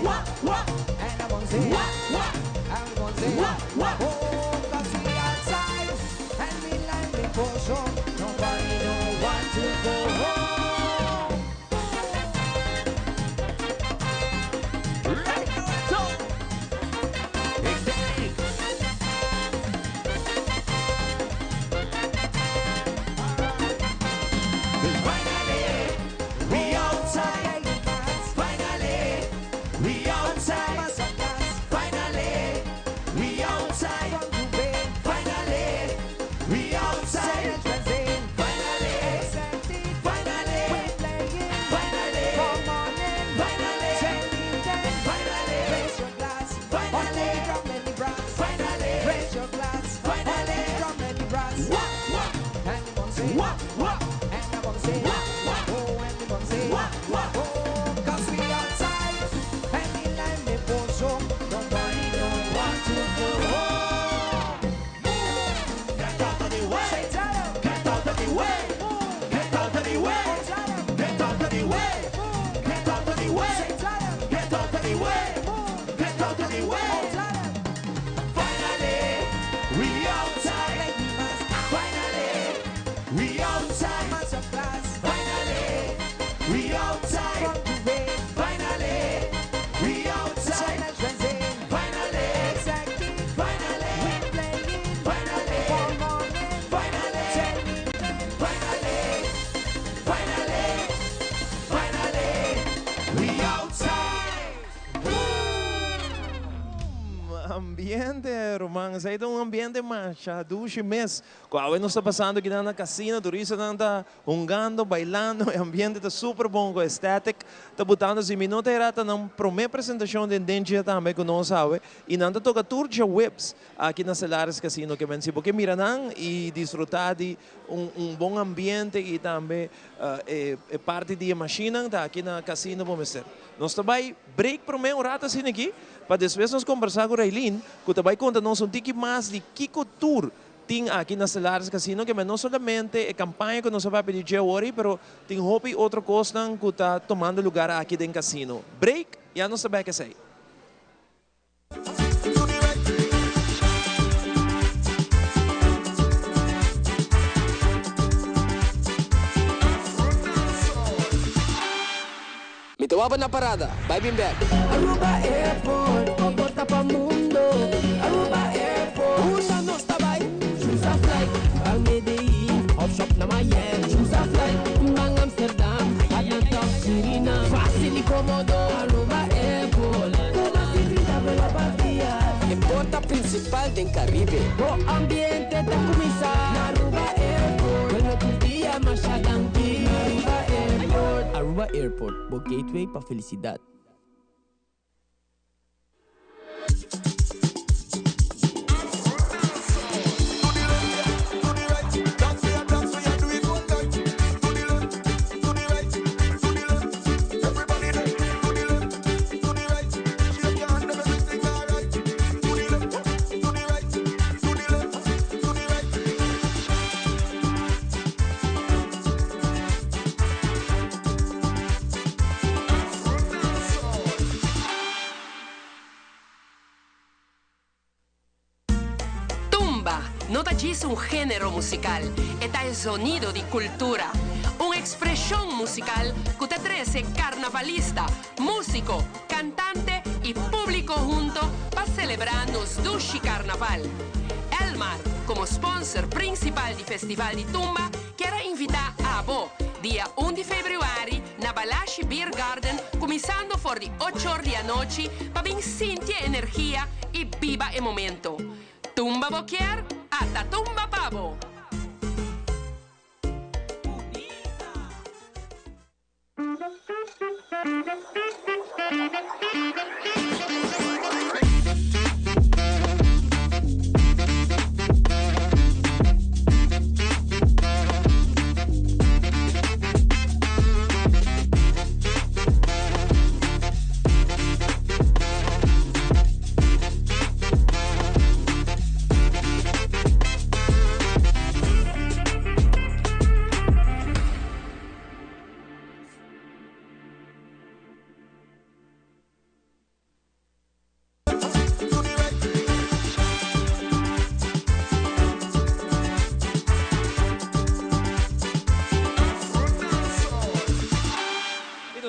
say, what, what? And I'm gonna say, what, what? I'm gonna say, what, what? Oh, 'cause we outside and we like the for sure. Nobody don't want to go home. Right now, it's on. Ecstatic. Finally, we outside. Finally, we outside. Finally, we outside. Finally, we outside. Finally, finally, finally, finally, finally, finally, finally, Raise your glass. Finally. What, what? And I'm gonna say, What, what? And I'm gonna say, What, what? Oh, and I'm gonna say, What, what? Oh, 'cause we outside and we like the for sure. Nobody don't want to go home. Get out of the way. Get out of the way. Get out of the way. Get out of the way. Get out of the way. Get out of the way. Get out of the way. Finally, we outside. Finally, we outside. Finally, we outside. Finally, we outside. Finally, finally, finally, finally, finally, finally, finally, we outside. Ambiente, ruman. Esey ta un ambiente masha dushi mes. Cual nos ta pasando aki na casino, turistanan ta hungando, bailando, e ambiente ta super bon cu Ecstatic. Ta botando si minuto era ta nan prome presentacion di Dendia tambe cu nos sabe. Y nan ta toca tur diahuebs aki na Stellaris Casino kiermen si bo kier mira nan y disfruta di un bon ambiente y tambe e parti di machine ta aki na casino bo mester. Nos ta bay break prome un rato asina aki, pa despues nos combersa cu Raylene, cu ta bay conta nos un tiki mas di kico tur tin aki na Stellaris Casino, kiermen no solamente e campaña cu nos a bay di awor, pero tin hopi otro cos cu ta tumando luga aki den casino. Break, ya nos ta back esey. Mi ta wak bo na parada. Bay bin back. Aruba Airport, porta pa mundo. Aruba Airport, unda nos ta bay. Choose a flight, ban Medellin, of shop na Miami. Choose a flight, ban Amsterdam, Atlanta, Suriname. Facil y comodo, Aruba Airport. Cu mas di 30 vuelo pa dia. E porta principal di Caribe. O ambiente ta cuminsa. Aruba Airport, Bueno tur dia, masha danki. Aruba Airport. Aruba Airport, bo gateway pa felicidad. To the right, shake your hand, everything alright. To the left, to the right, to the left, to the right. Tumba no ta un genero musical, e ta sonido di cultura. Un expresion musical cu ta trece carnavalista, musico, cantante y publico hunto pa celebra nos dushi Carnaval. Elmar, como sponsor principal di Festival di Tumba, kier invita abo, dia 1 di februari, na Balashi Beer Garden, cuminsando for di 8 or di anochi, pa bin sinti energia y biba e momento. Tumba bo kier, ata tumba pa bo.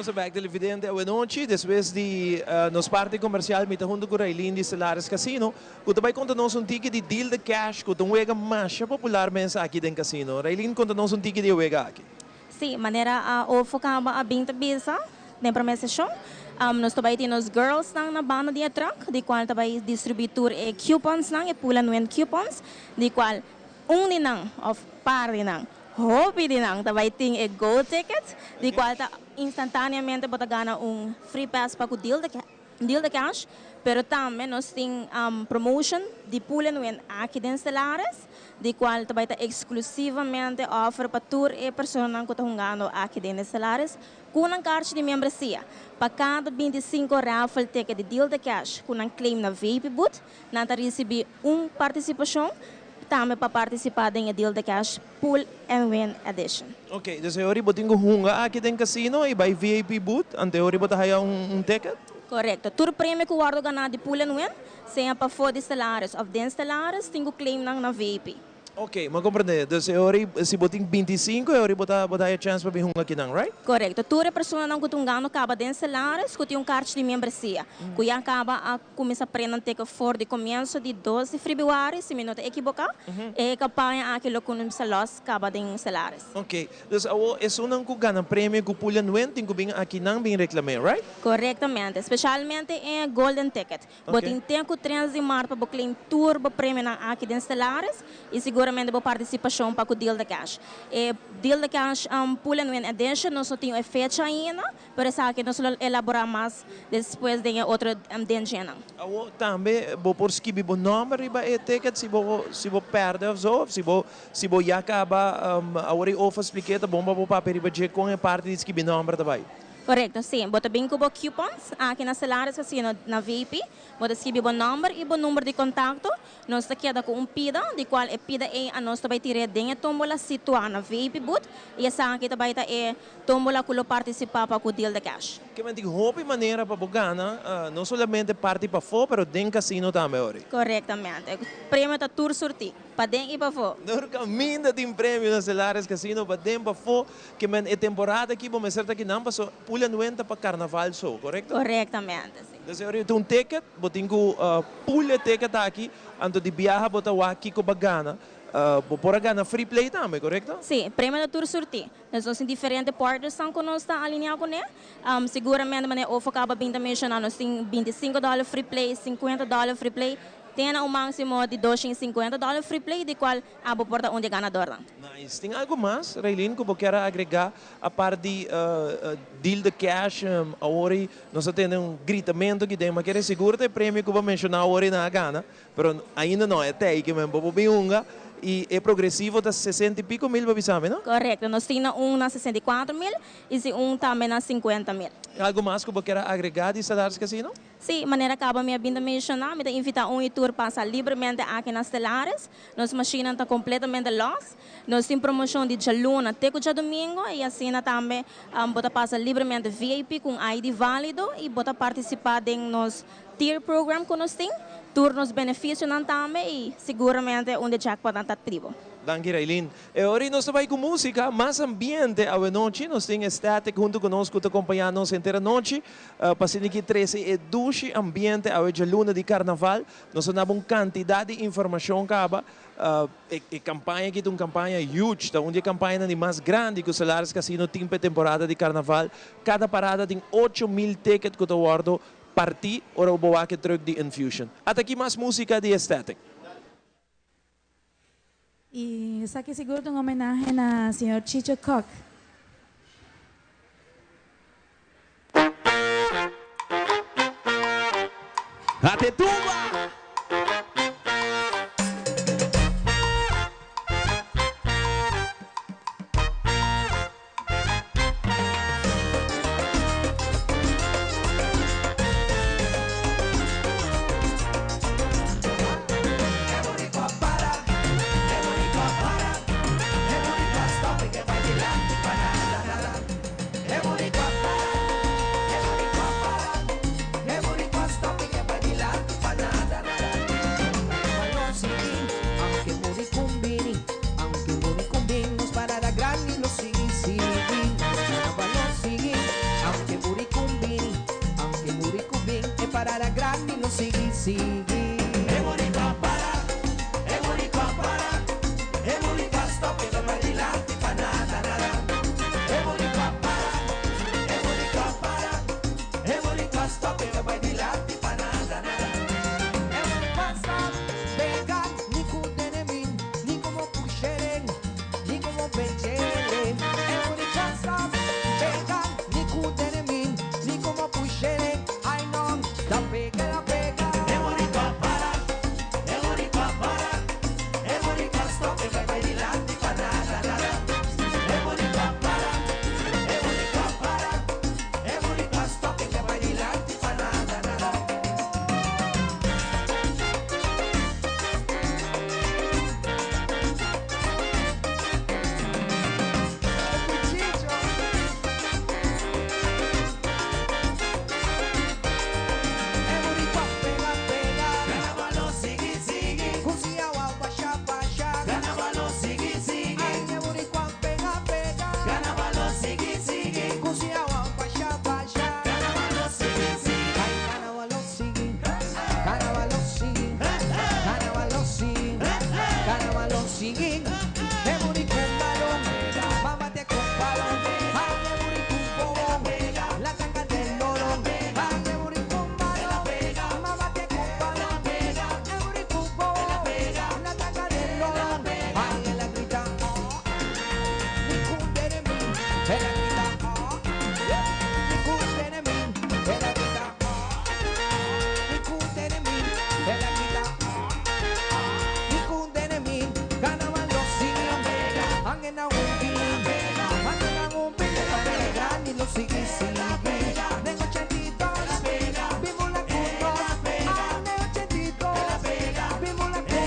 Nos ta bek televidente awe nochi despues di nos parti comercial mi ta hunto cu Raylene di Stellaris Casino cu ta bay conta nos un tiki di Deal the Cash cu ta un wega masha popular mes aki den casino. Raylene conta nos un tiki di e wega aki. Si, manera a Ofo caba a bin ta bisa den prome sesion, nos ta bay tin nos girlsnan na banda di e truck di cual ta bay distribui tur e couponsnan, e Pull and Win coupons, di cual un di nan of par di nan Hopi di nan ta bai tin e gold ticket, di cual ta instantaneamente bo ta gana un free pass pa cu deal the deal the cash, pero tambe nos tin promotion di Pull and Win aki den Stellaris, di cual ta bai ta exclusivamente offer pa tur e personanan cu ta hungando aki den Stellaris cu nan carchi di membresia. Pa cada 25 raffle ticket di deal the cash cu nan claim na VIP booth, Nan ta risibí un partisipashon tambe pa partisipá den e Deal the Cash Pull and Win Edition. Ok, dus e ora bo tin ku hunga aki den casino i bai VIP booth, ante e ora bo ta haya un ticket? Korekto. Tur premio ku wòrdu ganá di Pull and Win, sea pafó di Stellaris òf den Stellaris, tin ku claim nan na VIP. Ok, mi a comprende. Dus e ora si bo tin 25 e ora bo ta bo ta haya chance pa bin hunga akinan, right? Correcto. Tur e personanan cu ta hungando caba den Stellaris cu tin un kaartje di membresia, cu ya caba a cuminsa prende teken for di comienso di 2 di febrüari, si mi no ta ekiboca, e campaña aki lo cuminsa los caba den Stellaris. Ok. Dus awo esunnan cu gana premio cu Pul en Win tin cu bin akinan bin reclame, right? Correctamente. Specialmente e Golden Ticket. Bo tin ten ku 3 di mart pa bo claim tur bo premionan aki den Stellaris y siguramente bo participacion pa ku Deal the Cash. E Deal the Cash Pull and Win Edition nos no tin e fecha ainda, pero esaki nos lo elabora mas despues den e otro denjenan. Awo tambe bo por skibi bo nomber riba e ticket si bo si bo perde of zo, of si bo si bo ya caba awor e ofa spliké ta bon pa bo papia riba dje con e parti di skibi nomber ta bay. Korekto, sí. Bo ta bin ku bo coupons aki na Stellaris Casino na VIP. Bo ta skibi bo nòmber i bo number di kontakto. Nos ta keda ku un pida, di kual e pida ei a nos ta bai tir'é den e tómbola situá na VIP booth i esaki ta bai ta e tómbola ku lo partisipá pa ku Deal the Cash. Ke men tin hopi manera pa bo gana, no solamente parti pafó, pero den casino tambe, ori. Korektamente. Premio ta tur surtí, paden i pafó. Tur kaminda tin premio na Stellaris Casino, paden, pafó. Ke men e temporada aki bo mester ta kinan paso Pul and Win ta pa carnaval so, korekto? Korektamente, si. Entonces ora ta un ticket, bo tin ku pul e ticket aki, anto di biaha bo ta wak kiko bo a gana. Bo por a gana free play tambe, korekto? Si, premio ta tur surti. Nos nos tin diferente partnersnan ku nos ta alinea kuné. Siguramente manera Ofo kaba bin ta menshoná nos tin 25 dòler free play, 50 dòler free play, te na un máksimo di 250 dòler free play di kual Abo por ta un di e ganadornan. Nice. Tin algo mas, Raylene, ku bo kier a agregá apart di deal the cash? Awor ei nos a tende un gritamentu aki den, ma kere sigur ta e premio ku bo a menshoná awor ei nan a gana, pero ainda no, e tei ke men bo por bin hunga i e progresivo ta 60 i piko mil bo bisa mi, no? Korekto. Nos tin na un na 64 mil i si un tambe na 50 mil. Algo mas ku bo kier a agregá di Stellaris Casino? Sí, manera kaba mi a bin ta menshoná, mi ta invitá un i tur pasa libremente aki na Stellaris. Nos mashinnan ta kompletamente lòs. Nos tin promoshon di djaluna te ku djadumingu i asina tambe bo ta pasa libremente VIP ku un ID válido i bo ta partisipá den nos tier program ku nos tin. Tur nos benefisionan tambe i siguramente un di jackpotnan ta tribo. Danki, Raylene. E ora nos ta bai ku músika, mas ambiente awe nochi. Nos tin Static huntu ku nos ku ta kompañá nos henter anochi. Pa asina ki trese e dushi ambiente awe djaluna di karnaval. Nos a daba un kantidat di informashon kaba. E kampaña aki ta un kampaña huge, ta un di e kampañanan di mas grandi ku Stellaris Casino tin pa e temporada di karnaval. Kada parada tin 8000 ticket ku ta wòrdu partí ora bo wak e truck di Infusion. Ata aki mas músika di Static. I esaki sigur un homenahe na señor Chicho Kock. Ate tumba! Parada grande, no sigui, sigui. E boricua para, e boricua para, e boricua stop, e no bay dilanti pa nada, nada. E boricua para, e boricua para, e boricua stop, e no bay dilanti pa nada, nada. E boricua stop, venga, ni kudenemin, ni como pusheren, ni como pencheren. E boricua stop, venga, ni kudenemin, ni como pusheren. Ay no, la pega, la pega. E boricua para, e boricua para, e boricua stop, e no bay dilanti pa nada, nada. E boricua para, e boricua para, e boricua stop, e no bay dilanti pa nada, nada. E boricua pega, pega. Carnaval sigui, sigui. Kusia wa basha, basha. Carnaval sigui, sigui. Ay, e boricua pega, pega. Carnaval sigui, sigui. Kusia wa basha, basha. Carnaval sigui, sigui. Ay, carnaval sigui. Carnaval sigui. Carnaval sigui. Carnaval sigui. E boricua un balón. Mámate con balón. Ay, e boricua un bobón. La tanga del loro. Ay, e boricua un balón. Mámate con balón. E boricua un bobón. La tanga del loro. Ay, ella grita, oh. Ni cundere mi. Ella grita, oh. Ni cundere mi. Ella grita, oh. Ni cundere mi. Ella grita, oh. Ni cundere mi. Carnaval lo sigue. Angena un pin. Angena un pin. Para la gran y lo sigue, sigue. De 82. Vimos la cundo. Ah, de 82. Vimos la cundo.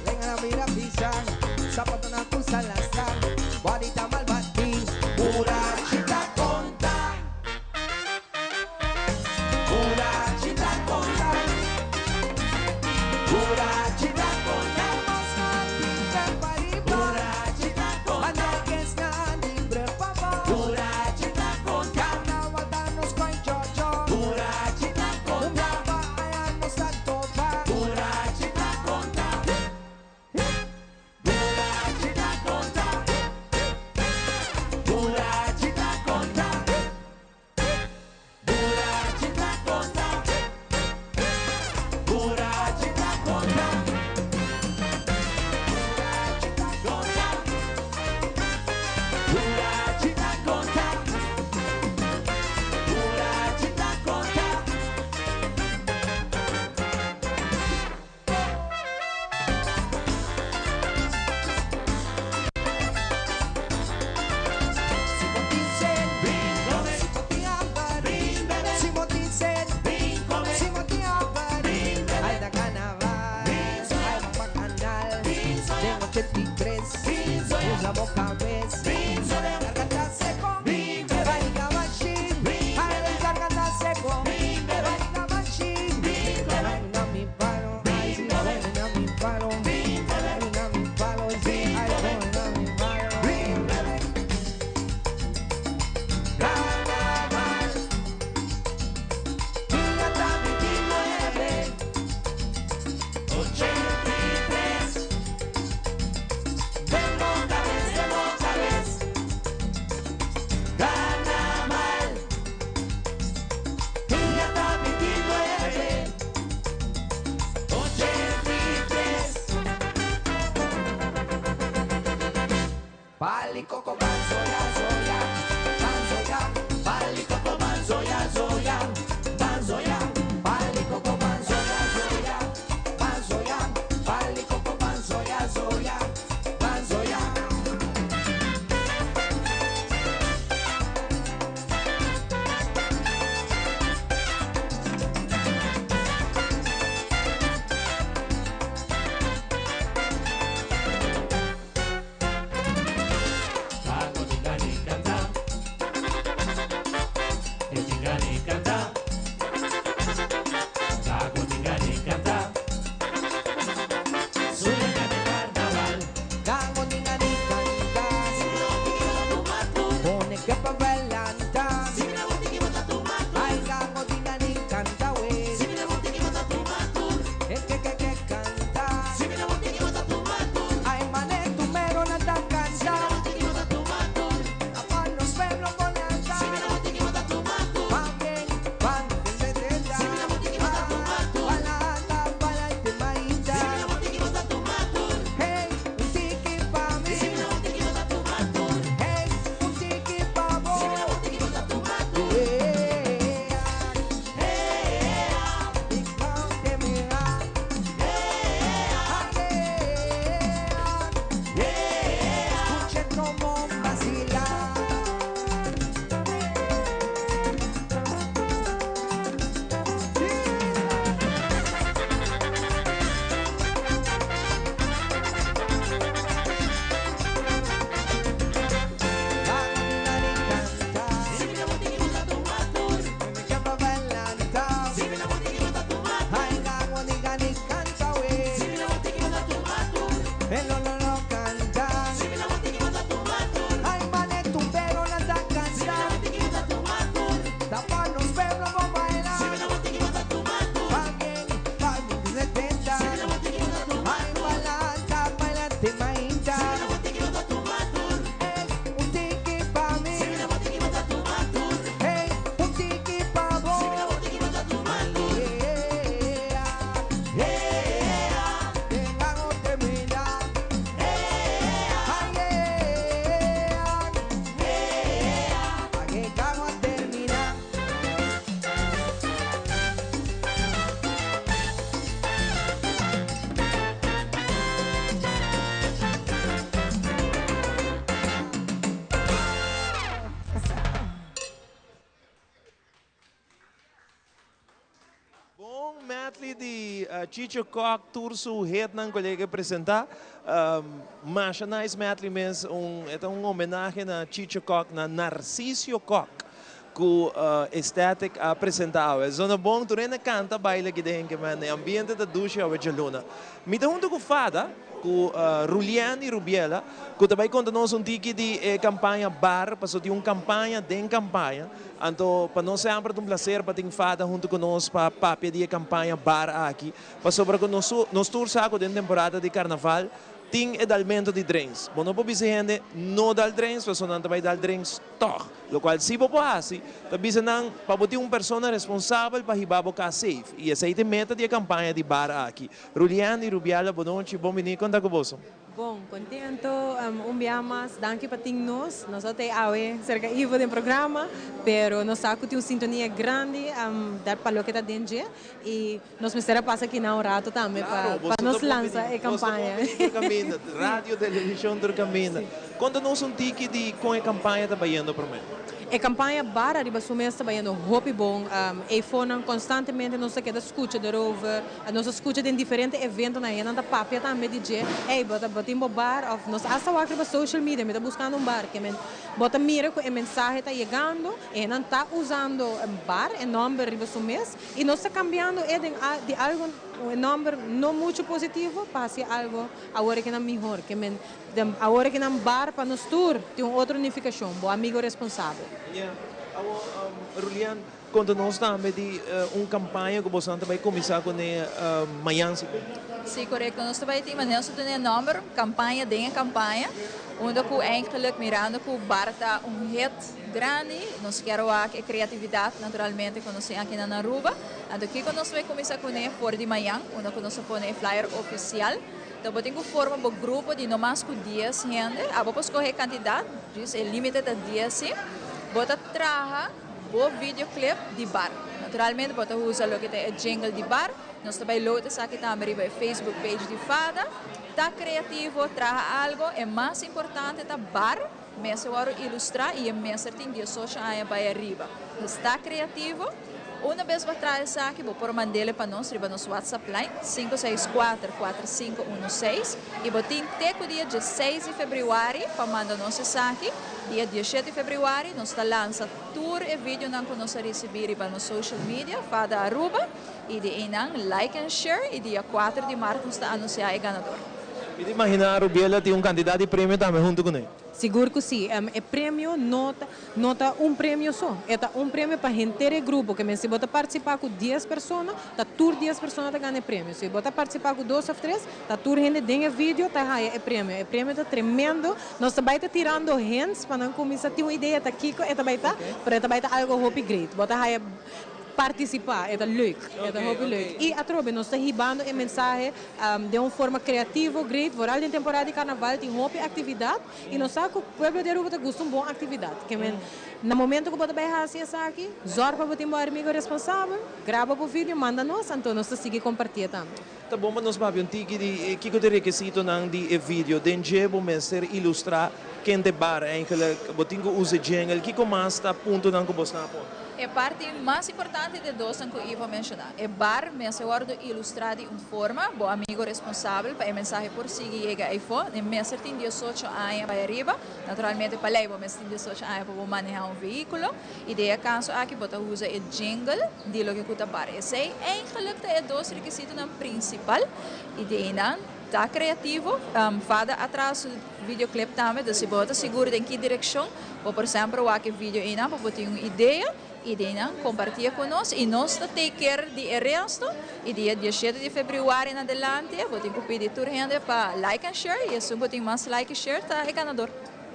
Lenga la mira pisa, zapato na cruza la sal, guarita mal batí, Borrachita conta, borrachita conta, borrachita conta, borrachita conta, borrachita conta, borrachita conta, borrachita conta, borrachita conta, borrachita conta, borrachita conta, borrachita conta, borrachita conta, borrachita conta. Usa boca vez, garganta seco, barriga machín, ay, garganta seco, barriga machín, venga mi palo, ay, sí, venga mi palo, venga mi palo, sí, ay, venga mi palo. Carnaval, día 29, 83. Demos otra vez, demos otra vez. Carnaval, día 29, 83. Palicoco banzoya zoya, banzoya, Palicoco banzoya zoya, banzoya. palicoco banzoya zoya, banzoya, palicoco banzoya zoya, banzoya. medley di Chicho Kock tur su hitnan cu el a presenta. Masha nice medley mes, un e ta un homenahe na Chicho Kock, na Narcisio Kock cu Ecstatic a presenta awe. Zona bon, tur hende canta baila aki den, ke men e ambiente ta dushi awe djaluna. Mi ta hunto cu Fada, cu Rulian y Rubiela, cu ta bay conta nos un tiki di e campaña bar, pasobra tin un campaña den campaña. Anto pa nos semper ta un placer pa tin Fada hunto cu nos pa papia di e campaña bar aki, pasobra cu nos nos tur sa cu den temporada di carnaval tin e dalmento di drinks. Bo no por bisa hende no dal drinks pasobra nan ta bay dal drinks tog. Locual si bo por haci ta bisa nan pa bo tin un persona responsabel pa hiba bo cas safe y esey ta e meta di e campaña di bar aki. Rulian y Rubiela bonochi, bon bini, con ta cu boso? Bon, contento un bia mas. Danki pa tin nos. Nos a tei awe cerca Ivo den programa, pero nos sa cu tin un sintonia grandi pa loke ta den dje y nos mester a pasa aki na un rato tambe pa nos lansa e campaña. Boso ta bon bini tur caminda, radio, television tur caminda. Conta nos un tiki di con e campaña ta bayendo prome. E campaña Bar Ariba Su Mes ta bayendo hopi bon. Eyfonan constantemente nos ta keda scucha derover. Nos a scucha den diferente eventonan hendenan ta papia tambe di dje, ey bo ta bo tin bo bar of nos hasta wak riba social media mi ta buscando un bar ke men bo ta mira cu e mensahe ta yegando e hendenan ta usando bar e nomber riba su mes y nos ta cambiando e den di algo e nomber no mucho positivo pa haci algo awor ke nan mihor ke men awor ke nan bar pa nos tur tin un otro nificacion bo amigo responsabel. Ya, awor Rulian, Konta nos tambe di un kampaña ku bosonan ta bai kuminsá kuné mañan sigur. Sí, korekto. Nos ta bai tin manera nos ta tene e nòmber Kampaña den e Kampaña, unda ku eigenlijk mirando ku bar ta un hit grandi, nos kier wak e kreatividat naturalmente ku nos tin aki na Aruba. Anto kiko nos ta bai kuminsá kuné for di mañan, unda ku nos ta pone e flyer ofisial. Ta bo tin ku forma bo grupo di no mas ku dies hende. Abo por skohe e kantidat, dus e límite ta dies sí. Bo ta traha. Bo videoclip di bar. Naturalmente bo ta usa loke ta e jingle di bar. Nos ta bai load esaki tambe riba e Facebook page di Fada. Ta creativo, traha algo. E mas importante ta bar mester wòrdu ilustrá i e mester tin diesocho aña bai ariba. Dus ta creativo. Una bes bo a traha esaki bo por mand'ele pa nos riba nos WhatsApp line, 564 4516, i bo tin te ku dia dieseis di febrüari pa manda nos esaki. Dia diesshete di febrüari nos ta lansa tur e videonan ku nos a risibí riba nos social media, Fada Aruba, i di einan like and share i dia kuater di mart nos ta anunsiá e ganador. Mi ta imaginá Rubiela tin un kantidat di premio tambe huntu kuné. Sigur ku sí. E premio no ta no ta un premio so. E ta un premio pa henter e grupo. Ke men si bo ta partisipá ku dies persona, ta tur dies persona ta gana e premio. Si bo ta partisipá ku dos òf tres, Ta tur hende den e video ta haya e premio. E premio ta tremendo. Nos ta bai ta tirando hints pa nan cuminsa tin un idea ta kico e ta bai ta, pero e ta bai ta algo hopi great. Bo ta haya participa, e ta leuk. E ta hopi leuk. Y atrobe nos ta hibando e mensahe den un forma creativo, great. Vooral den temporada di carnaval tin hopi actividad y nos sa cu pueblo di Aruba ta gusta un bon actividad. Ke men na momento cu bo ta bai haci esaki, zorg pa bo tin bo amigo responsabel, graba bo video, manda nos, anto nos ta sigui comparti e tambe. Ta bon pa nos papia un tiki di kiko ta e rekisitonan di e video. Den dje bo mester ilustrá ken ta e bar eigenlijk, bo tin ku usa e jingle, kiko mas ta puntonan ku bosnan a pone? E parti mas importante di e dosnan ku Ivo a menshoná. E bar mester wòrdu ilustrá di un forma, bo amigo responsabel pa e mensahe por sigui yega eifó, e mester tin diesocho aña bai ariba. Naturalmente pa lei bo mester tin diesocho aña pa bo manehá un vehíkulo. I den e kaso aki bo ta usa e jingle di loke ku ta bar. Esei eigenlijk ta e dos rekisitonan prinsipal i di einan ta kreativo. Fada a traha su videoclip tambe, dus si bo ta sigur den ki direkshon, bo por semper wak e video einan pa bo tin un idea i di einan kompartié ku nos i nos ta take care di e resto. I dia dieshete di febrüari en adelante bo tin ku pidi tur hende pa like en share i esun ku tin mas like i share ta e ganador.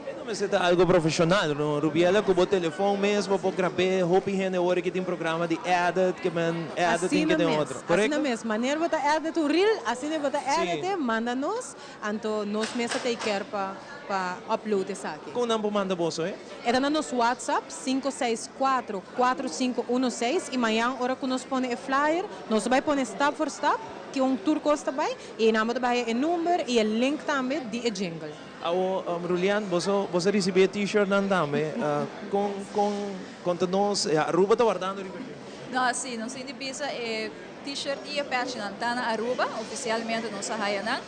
E no mester ta algo profesional no Rubiela cu bo telefon mes bo por grab'é hopi hende ora ki tin programa di edit ke men editing Asina ke den mes, otro asina korekto? mes. Manera bo ta edit un reel asina bo ta edit e manda nos anto nos mes ta take care pa pa upload esaki. Con nan por manda boso e? E ta na nos WhatsApp 564 4516 y mañan ora cu nos pone e flyer nos ta bay pone stap voor stap kion tur cos ta bay y nan bo ta bay haya e number y e link tambe di e jingle. Awo, Rulian, boso boso a ricibi e t-shirtnan tambe. Con con con ta nos Aruba ta wardando riba dje? No, si, nos tin di bisa e T-shirt y e patchnan ta na Aruba, oficialmente nos a haya nan.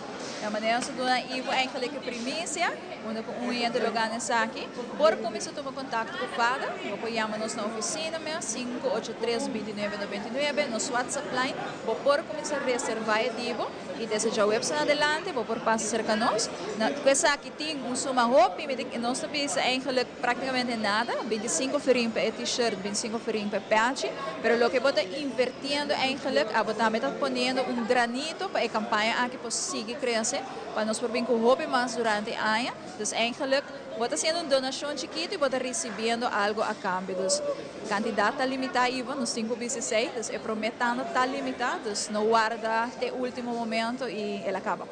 E manera nos a duna Ivo eigenlijk e primicia, unda cu un hende lo gana esaki. Por cuminsa tuma contacto cu Fada, bo por yama nos na oficina mes, 583 29 99, nos WhatsApp line, bo por cuminsa reserva e dibo y desde djaweps en adelante bo por pasa cerca nos. Na, cu esaki tin un suma hopi, mi ta, nos ta bisa eigenlijk Prácticamente nada, 25 florin pa e t-shirt, 25 florin pa e pechi, pero loke bo ta invertiendo eigenlijk, abo tambe ta poniendo un granito pa e campaña aki por sigui crece, pa nos por bin cu hopi mas durante e aña. Dus eigenlijk bo ta haciendo un donacion chikito y bo ta ricibiendo algo a cambio. Dus cantidad ta limita Ivo, nos tin cu bisa esey, dus e prome tanda ta limita, dus no warda te ultimo momento y el a caba.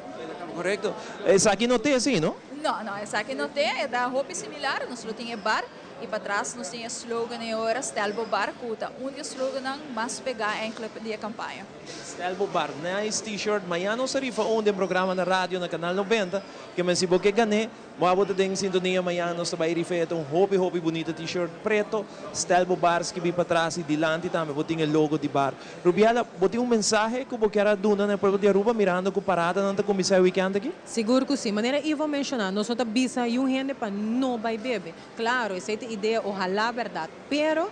Correcto. Esaki no te así, no? No, no, esaki no te, e ta hopi similar, nos lo tin e bar y patras nos tin e slogan e ora Stel bo bar cu ta un di e slogannan mas pega eigenlijk di e campaña. Stel bo bar, nice t-shirt, mañana nos ta rifa un den programa na radio na Canal 90, ke men si bo ke gané, bo abo ta den sintonia mañana nos ta bay rifa e ta un hopi hopi bunita t-shirt preto, Stel bo bar skibi patras y dilanti tambe bo tin e logo di bar. Rubiela, bo tin un mensahe cu bo kier a duna na e pueblo di Aruba mirando cu paradanan ta cuminsa e weekend aki? Sigur cu si. Manera Ivo a menciona, nos no ta bisa yun hende pa no bay bebe. Claro, esey ta idea, ojalá berdad. Pero,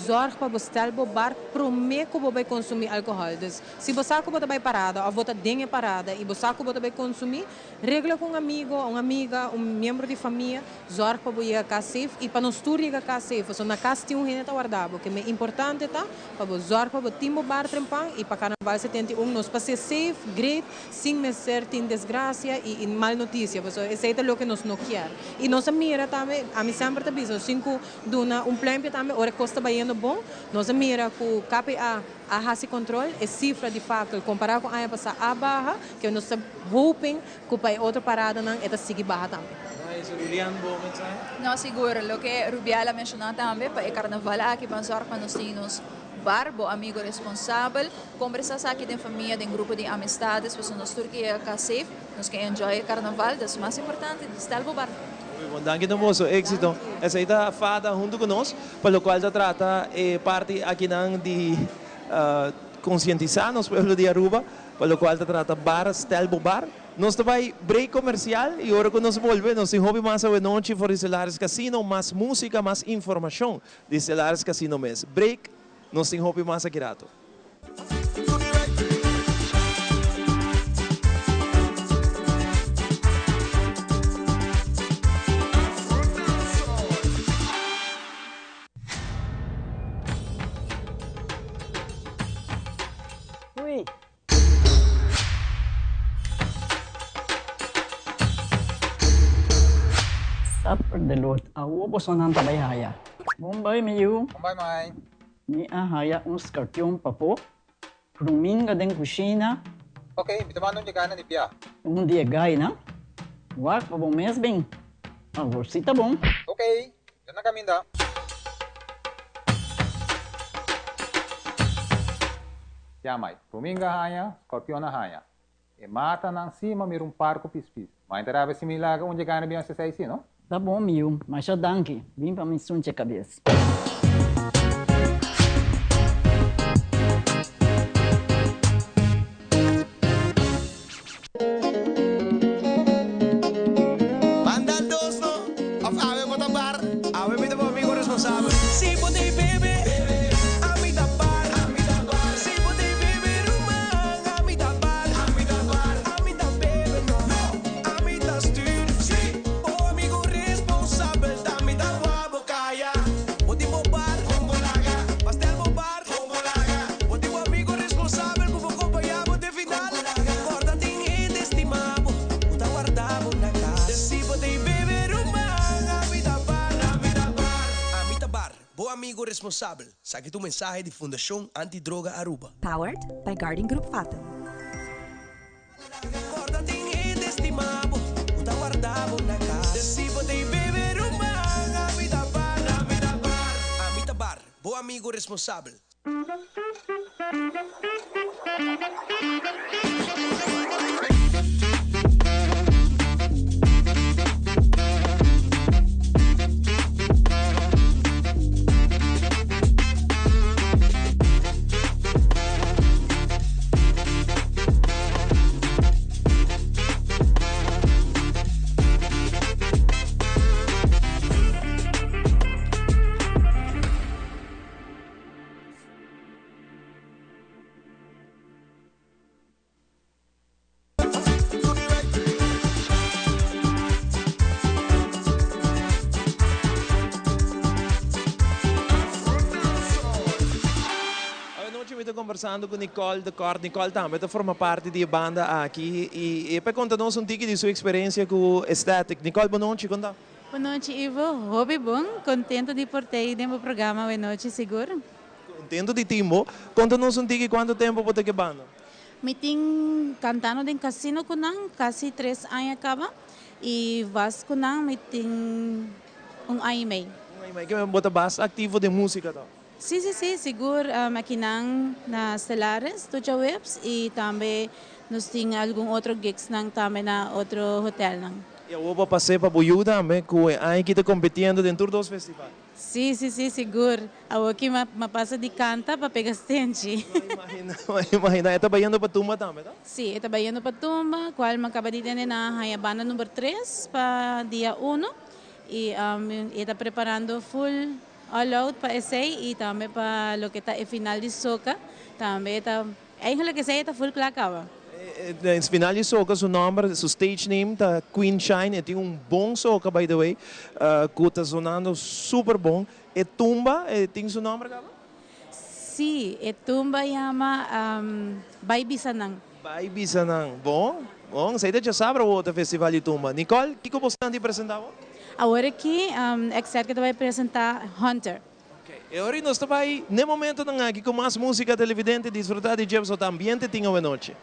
zorg pa bo stel bo bar prome cu bo bay consumi alcohol. Dus, si bo sa cu bo ta bay parada of bo ta den e parada y bo sa cu bo ta bay consumi, regla cu un amigo, un amiga, un miembro di famia, Zorg pa bo yega kas safe i pa nos tur yega kas safe pasobra na kas tin un hende ta warda bo. Keme importante ta pa bo zorg pa bo tin bo bar trempan i pa Carnaval 71 nos pas'é safe, great, sin mester tin desgracia i mal noticia pasobra esei ta loke nos no kier. I nos a mira tambe, ami semper ta bisa nos tin ku duna un pluimpje tambe ora e kos ta bayendo bon, nos a mira ku KPA a hasi control, e cifra di fakkel compara cu aña pasa a baha, ke nos ta hoping cu pa e otro paradanan e ta sigui baha tambe. Nice, Rulian bo mensahe? No, sigur. Loke Rubiel a menciona tambe, pa e carnaval aki ban zorg pa nos tin nos bar, bo amigo responsabel, combersa esaki den famia, den grupo di amistades, pasobra nos tur ke yega cas safe, nos ke enjoy e carnaval, dus mas importante, stel bo bar. Muy bon, danki na boso, éxito. Esey ta Fada hunto cu nos. Pa locual ta trata e parti akinan di concientisa nos pueblo di Aruba, pa locual ta trata bar Stel Bo Bar. Nos ta bay break comercial y ora cu nos bolbe nos tin hopi mas awenochi for di Stellaris Casino, mas musica, mas informacion di Stellaris Casino mes. Break, nos tin hopi mas aki rato. Ui. Supper de lot. Awo bosonan ta bai haya. Bon bai mi yu. Bon bai mai. Mi a haya un skarpion pafó, ruminga den kushina. Ok, mi ta manda un dje na di bia. Un di e gainan? Wak pa bo mes bin. Awor si ta bon. Ok, mi ta na kaminda. Ya mai, ruminga haña, skorpion a haña. E matanan si ma mira un par ku pispis. Ma e ta rabia si mi laga un dje gaina bin hasi esei si, no? Ta bon mi yu, masha danki. Bin pa mi sunche kabes. Banda dos no, of awe bo ta bar? Awe mi ta bo amigo responsabel. Si bo tin bebe, ami ta bar. Si bo tin bebe ruman, ami ta bar. Ami ta bebe no, ami ta stuur. Si bo amigo responsabel ta mi ta wou bo kaya. Bo tin bo bar, kon bo laga. Pastel bo bar, kon bo laga. Bo tin bo amigo responsabel ku bo kompañá bo te final. Corda tin hende estima bo, ku ta warda bo na cas. Si bo tin bebe ruman, ami ta bar, ami ta bar. Ami ta bar, bo amigo responsabel. Saki ta un mensahe di Fundacion Anti Droga Aruba. Powered by Guardian Group Fatum. Corda tin hende estima bo, ku ta warda bo na cas. Si bo tin bebe ruman, ami ta bar, ami ta bar. Ami ta bar, bo amigo responsabel. combersando cu Nicole de Kort. Nicole tambe ta forma parti di e banda aki y e pa conta nos un tiki di su experiencia cu Ecstatic. Nicole, bon nochi, con ta? Bon nochi Ivo, hopi bon, contento di por t'ey den bo programa awe nochi sigur. Contento di tin bo. Conta nos un tiki cuanto tempo bo ta cu e banda? Mi tin cantando den casino cu nan casi tres aña caba y vast cu nan mi tin un aña y mey. Un aña y mey, ke bo ta basta activo den musica toch? Si si si, sigur akinan na Stellaris tur djaweps y tambe nos tin algun otro gigsnan tambe na otro hotelnan. Y awor bo a pas'é pa bo yu tambe cu e aña aki ta competiendo den tur dos festival. Si si si, sigur. Awor ki m'a pasa di canta pa pega stenchi. M'a imagina. E ta bayendo pa tumba tambe, ta? Si, e ta bayendo pa tumba, cual m'a caba di tende nan a haya banda number tres pa dia uno. Y e ta preparando full all out pa esey y tambe pa loke ta e final di soca. Tambe e ta, eigenlijk esey e ta full cla caba. E final di soca su nomber, su stage name ta Queen Shine. E tin un bon soca by the way, cu ta sonando super bon. E tumba, e tin su nomber caba? Si, e tumba yama Bai Bisa Nan. Bai Bisa Nan. Bon, bon. Esey ta djasabra awor ta festival di tumba. Nicole, kico bo stan di presenta awor? Awor aki, Exerca ta bai presenta Hunter. Ok, e ora nos ta bai n'e momentonan aki cu mas musica televidente disfruta di dje pasobra ta ambiente tin awenochi.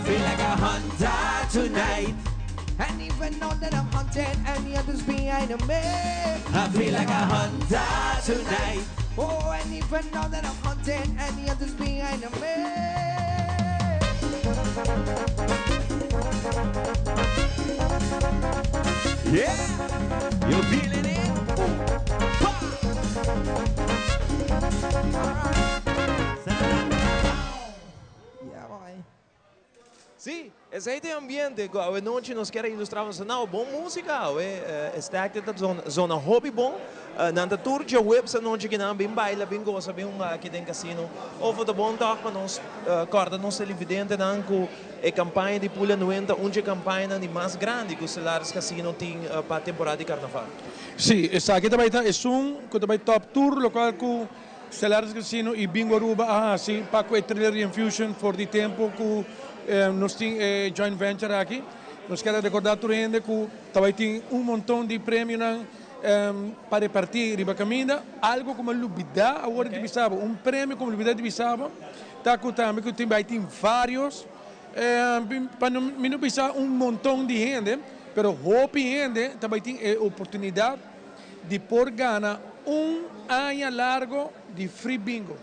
feel like a hunter tonight. And even though that I'm hunting and the others behind me. I feel like a hunter tonight. Oh, and even though that I'm hunting and the others behind me. Yeah, you feeling it? Yeah, boy. Si, esey ta e ambiente cu awe nochi nos kier a ilustra boso. Nou, bon musica awe. Stack ta zona hopi bon. Nan ta tur djaweps anochi ki nan bin baila, bin goza, bin hunga aki den casino. Ofo ta bon tog pa nos corda nos televidentenan cu e campaña di Pula Nuenta un dje campañanan di mas grandi cu Stellaris Casino tin pa temporada di Carnaval. Si, esaki ta bay ta esun cu ta bay top tur locual cu Stellaris Casino y Bingo Aruba a haci pa cu e Thriller Reinfusion for di tempo cu nos tin e joint venture aki. Nos kier a recorda tur hende cu ta bay tin un monton di premionan pa reparti riba caminda. Algo cu mi a lubida awor di bisa bo, un premio cu mi a lubida di bisa bo ta cu tambe cu tin bay tin varios, pa mi no bisa un monton di hende, pero hopi hende ta bay tin e oportunidad di por gana un aña largo di free bingo.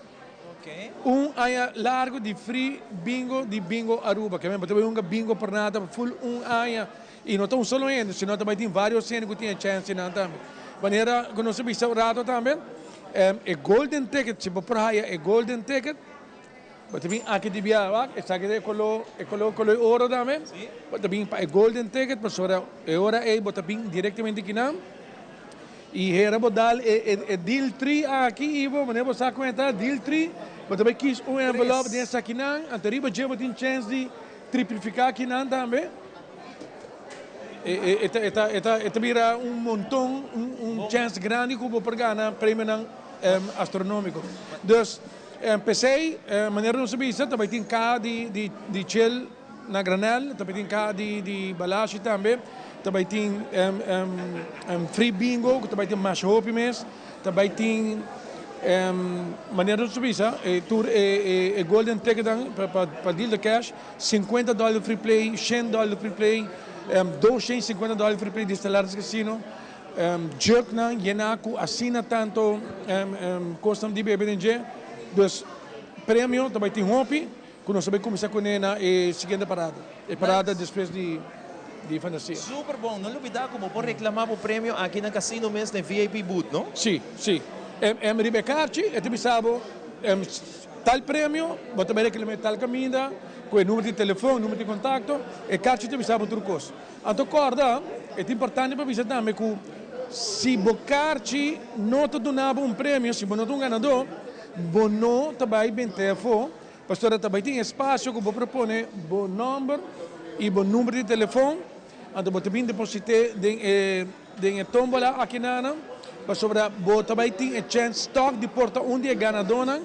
Un aña largo di free bingo di Bingo Aruba. Ke men bo ta bai hunga bingo por nada full un aña. Y no ta un solo hende, sino ta bai tin varios hende cu tin e chance nan tambe. Manera cu nos a bisa un rato tambe, e golden ticket, si bo por haya e golden ticket, Bo ta bin aki di bia, wak, esaki ta e kolo, e kolo kolo oro tambe. Bo ta bin pa e golden ticket, pasobra e ora ei bo ta bin direktamente kinan. I hera bo dal e e e deal tree aki, Ivo, manera bo sa kon e ta, deal tree, bo ta bai kis un envelop den esakinan, anto riba dje bo tin chèns di triplifiká kinan tambe. E e e ta e ta e ta e ta bira un monton, un un chèns grandi ku bo por gana premionan astronómiko. Dus. P'esei, manera nos a bisa, ta bai tin kaha di chel na granel, ta bai tin kaha di balashi tambe, ta bai tin free bingo ku ta bai tin masha hopi mes, ta bai tin, manera nos a bisa, tur e golden ticketnan pa deal the cash, sinkuenta dòler free play, shen dòler free play, doshen sinkuenta dòler free play di Stellaris Casino. Jugnan yená ku asina tantu kosnan di bebe den dje. Dus premio ta bai tin hopi ku nos ta bai kuminsá kuné na e siguiente parada, e parada despues di Fantasia. Super bon! No lubidá ku bo por reklamá bo premio aki na kasino mes na e VIP booth, no? Sí, sí. Riba e karchi e ta bisa bo tal premio, bo ta bai reklam'é tal kaminda ku e number di telefon, number di kontakto. E karchi ta bisa bo tur kos. Anto kòrda, e ta importante pa bisa tambe ku si bo karchi no ta duna bo un premio, si bo no ta un ganadó, bo no ta bai bent'é afó, pasobra ta bai tin espasio ku bo por pone bo nòmber i bo number di telefòn, anto bo ta bin deposit'é den e den e tómbola akinanan, pasobra bo ta bai tin e chèns tòg di por ta un di e ganadónan.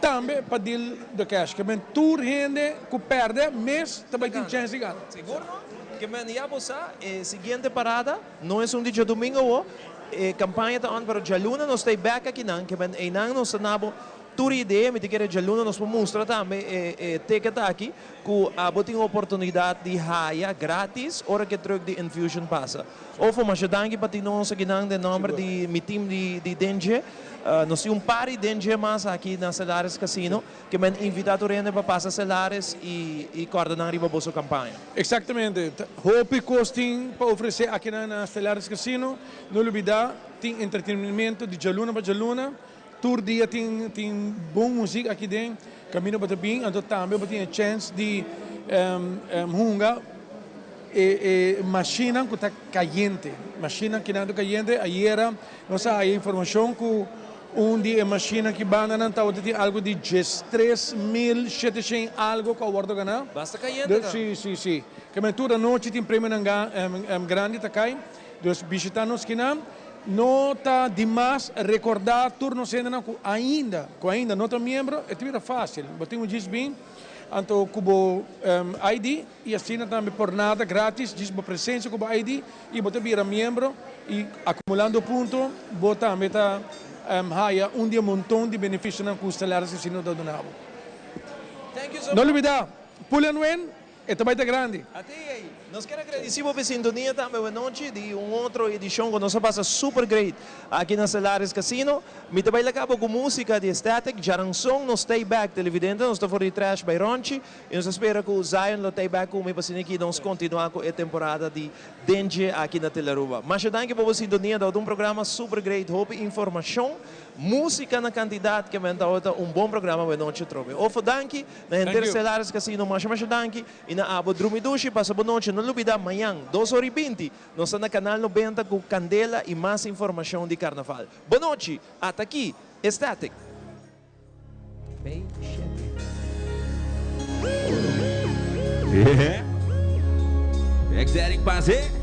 Tambe pa deal the cash. Ke men tur hende ku pèrdè mes ta bai tin chèns di gana. Sigur no? Ke men ya bo sa e siguiente parada no esun di djadumingo awo. E kampaña ta on pero djaluna nos ta e bèk akinan. Ke men einan nos ta na bo tur idea. Mi ta kere djaluna nos por mustra tambe e e ticket aki ku abo tin oportunidat di haya gratis ora ku e truck di Infusion pasa. Ofo masha danki pa tin nos akinan den nòmber di mi team di di Dengue. Nos tin un party den dje mas aki na Celares Casino. Ke men invita tur hende pa pasa Celares y y corda nan riba boso campaña. Exactamente. Hopi cos tin pa ofrece aki nan na Celares Casino. No lubida tin entretenimento di djaluna pa djaluna. Tur dia tin tin bon muziek aki den. Camino bo ta bin anto tambe bo tin e chance di hunga e e mashinnan cu ta cayente. Mashinnan kinan ta cayente. Ayera Nos a haya informashon ku un di e mashinnan ki bandanan tabata tin algu di 13700 algu ku a wòrdu ganá. Basta kayente ta. Sí, sí, sí. Keme tur anochi tin premionan grandi ta kai. Dus bishitá nos kinan. No ta dimas rekordá tur nos hendenan ku ainda, ku ainda no ta miembro, e ta bira fásil. Bo tin un djis bin anto ku bo ID i asina tambe por nada gratis djis bo presensia ku bo ID i bo ta bira miembro. Y acumulando punto, bo tambe ta haya un di e monton di beneficionan cu Stellaris Casino ta duna bo. Thank you so No much. lubida, Pull and Win! E ta bay ta grandi. Nos kier a gradici bo p'e sintonia tambe awe nochi di un otro edicion cu nos a pasa super great aki na Stellaris Casino. Mi ta bay laga bo cu musica di Ecstatic. Djaranson nos stay back televidente, nos ta for di Trash bay Ronchi y nos ta spera cu Zion lo tey back cu mi pa asina aki nos continua cu e temporada di Dentje aki na Telearuba. Masha danki pa bo sintonia, tabata un programa super great, hopi informacion, musica na cantidad ke men tabata un bon programa awe nochi atrobe. Ofo danki na henter Stellaris Casino, masha masha danki. I na abo drumi dushi, pasa bo nochi, no lubida mañan dos ora i binti nos ta na Canal 90 ku kandela i mas informashon di Karnaval. Bo nochi! Ata aki, Ecstatic! Ecstatic pase.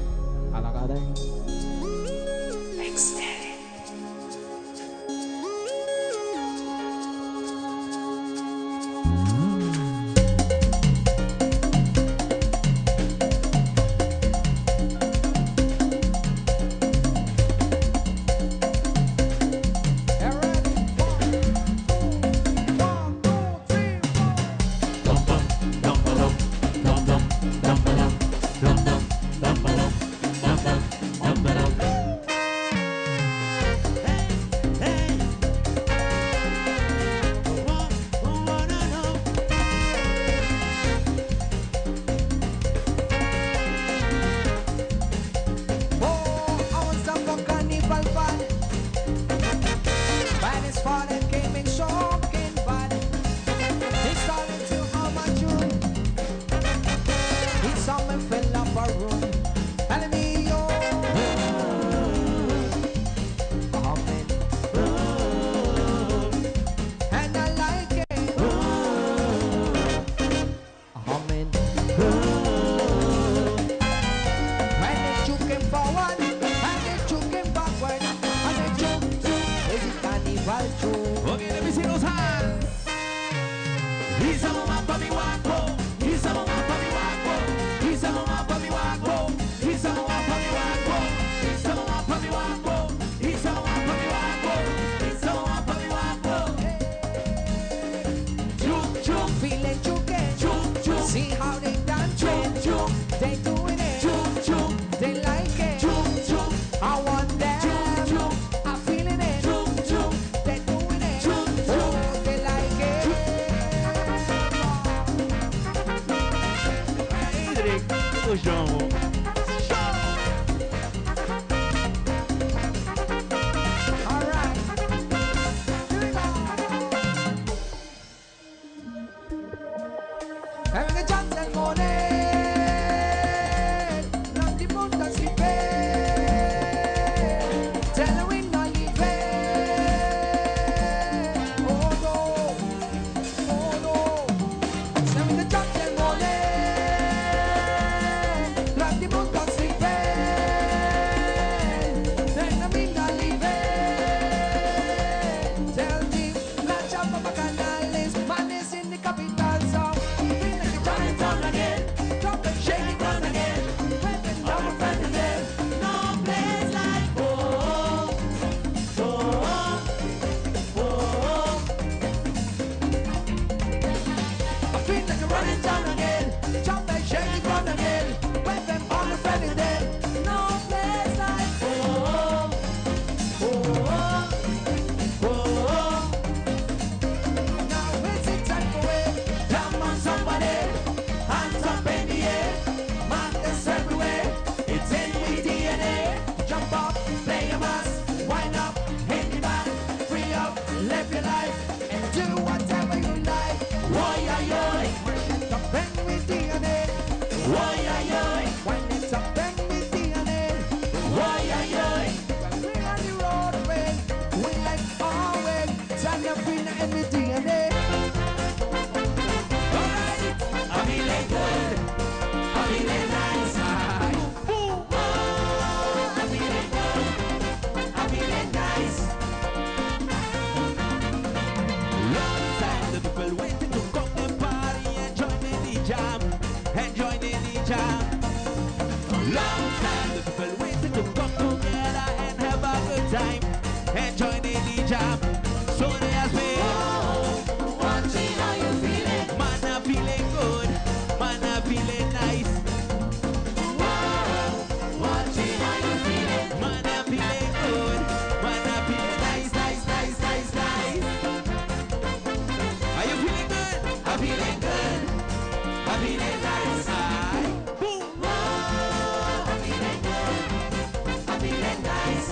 feeling nice. Aye. Boom. I'm feeling good. I'm feeling nice.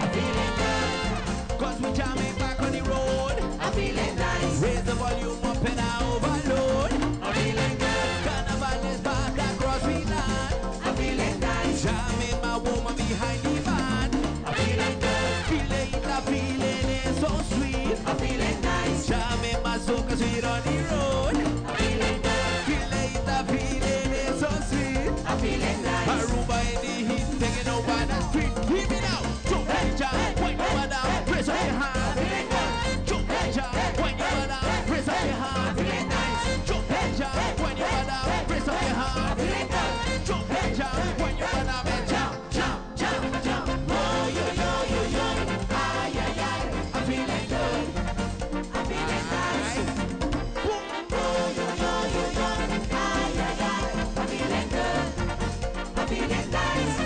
I'm feeling good. 'Cause we jamming back on the road. I'm feeling nice. Raise the volume up and I overload. I'm feeling good. Carnival is back across we land. I'm feeling nice. Jamming my woman behind the van. I'm feeling good. Feeling the feeling is so sweet. I'm feeling nice. Jamming my soca sweet on the road. I'm feeling good. Feeling the feeling is so sweet. I'm feeling nice. Aruba in the heat, taking over the street. Hear me now. Jump and jump, when you are down, raise up your hand. Jump and jump, when you are down, raise up your hand. Jump and jump, when you are down, raise up your hand. Jump and jump, when you are down, and jump, jump, jump, jump. Oh, yo, yo, yo, yo. Ay, ay, ay. I'm feeling good. I'm feeling nice. Boom. Oh, yo, yo, yo, yo. Ay, ay, ay. I'm feeling good. I'm feeling nice.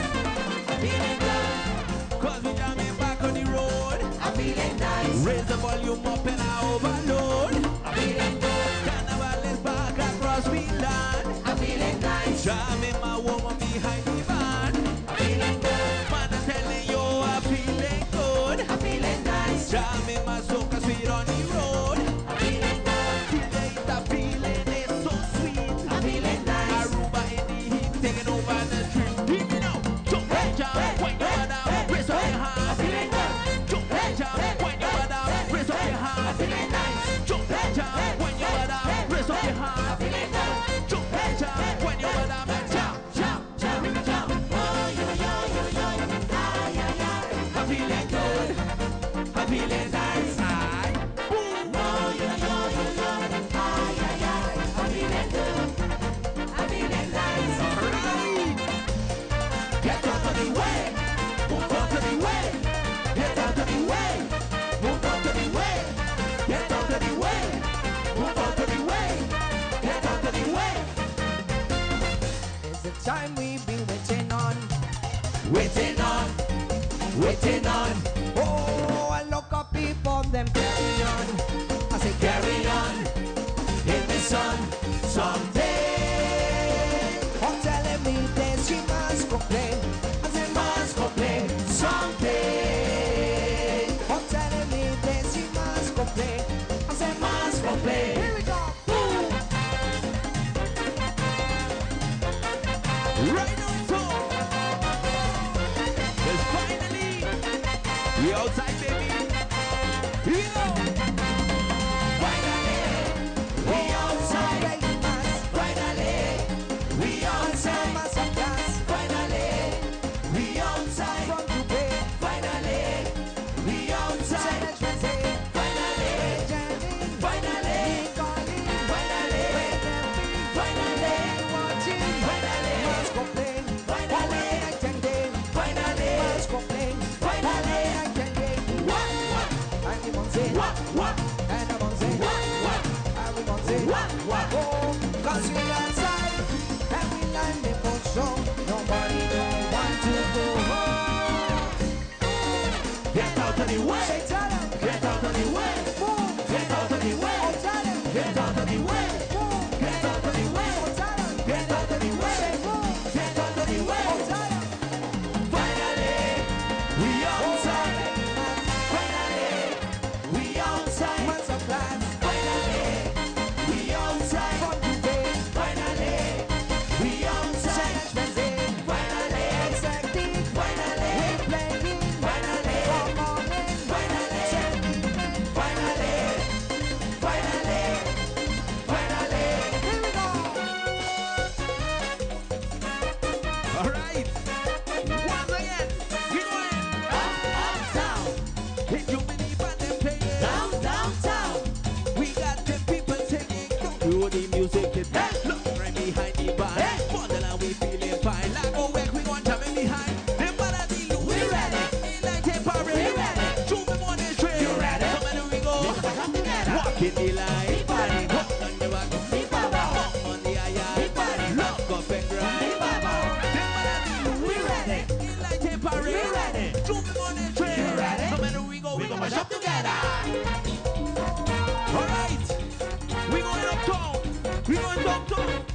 I'm feeling good. 'Cause we jamming back on the road. I'm feeling nice. Raise the volume up and I overload. I'm feeling good. Carnival is back across we land. I'm feeling nice. Jamming my woman behind the van. I'm feeling good. Man, I'm telling you, I'm feeling good. I'm feeling nice. Jamming my soca sweet on the road. I'm feeling good. Feeling the feeling is so sweet. I'm feeling nice. Aruba in the heat, taking over the street. Hear me now. Jump and jump when you are down. Raise up your hand. I'm feeling good. Jump and jump when you are down. Raise up your hand. I'm feeling nice. Jump and jump when you are down. Raise up your hand. I'm feeling good. Jump and jump when you are down. And jump, jump, jump, jump. Oh, yo, yo, yo, yo. Ay, ay, ay. I'm feeling good. I'm feeling nice. Ay. Boom. Oh, yo, yo, yo, yo. Ay, ay, ay. I'm feeling good. I'm feeling nice. All right. Get out of the way. Move out of the way. Get out of the way. Move out of the way. Get out of the way. Move out of the way. Get out of the way. It's the time we've been waiting on. Waiting on. Waiting on. Oh, I look up people, them carry on. I say Carry on. In the sun. Someday. Oh, telling me that she must complain. I say Must complain. Someday. Oh, telling me that she must complain. I say Must complain. Here we go. Boom. Right now it's on. Yes, finally. We outside, baby. Here we go. Finally, we outside. Finally, we outside. Finally, we outside. Finally, we outside. Finally, finally, finally, finally, finally, finally, finally, finally. What, what? What, what? What, what? What, what? 'Cause we outside and we like the for show. Nobody don't want to go home. Get out of the way. Say, tell 'em. Get out of the way. Move. Get out of the way. Oh, tell 'em. Get out of the way. Move. Get out of the way. Oh, tell 'em. Get out of the way. Say, move. Get out of the way. Oh, tell 'em. Finally, we outside. Finally, we outside. Masterclass. Finally, we outside. From today. We going top top.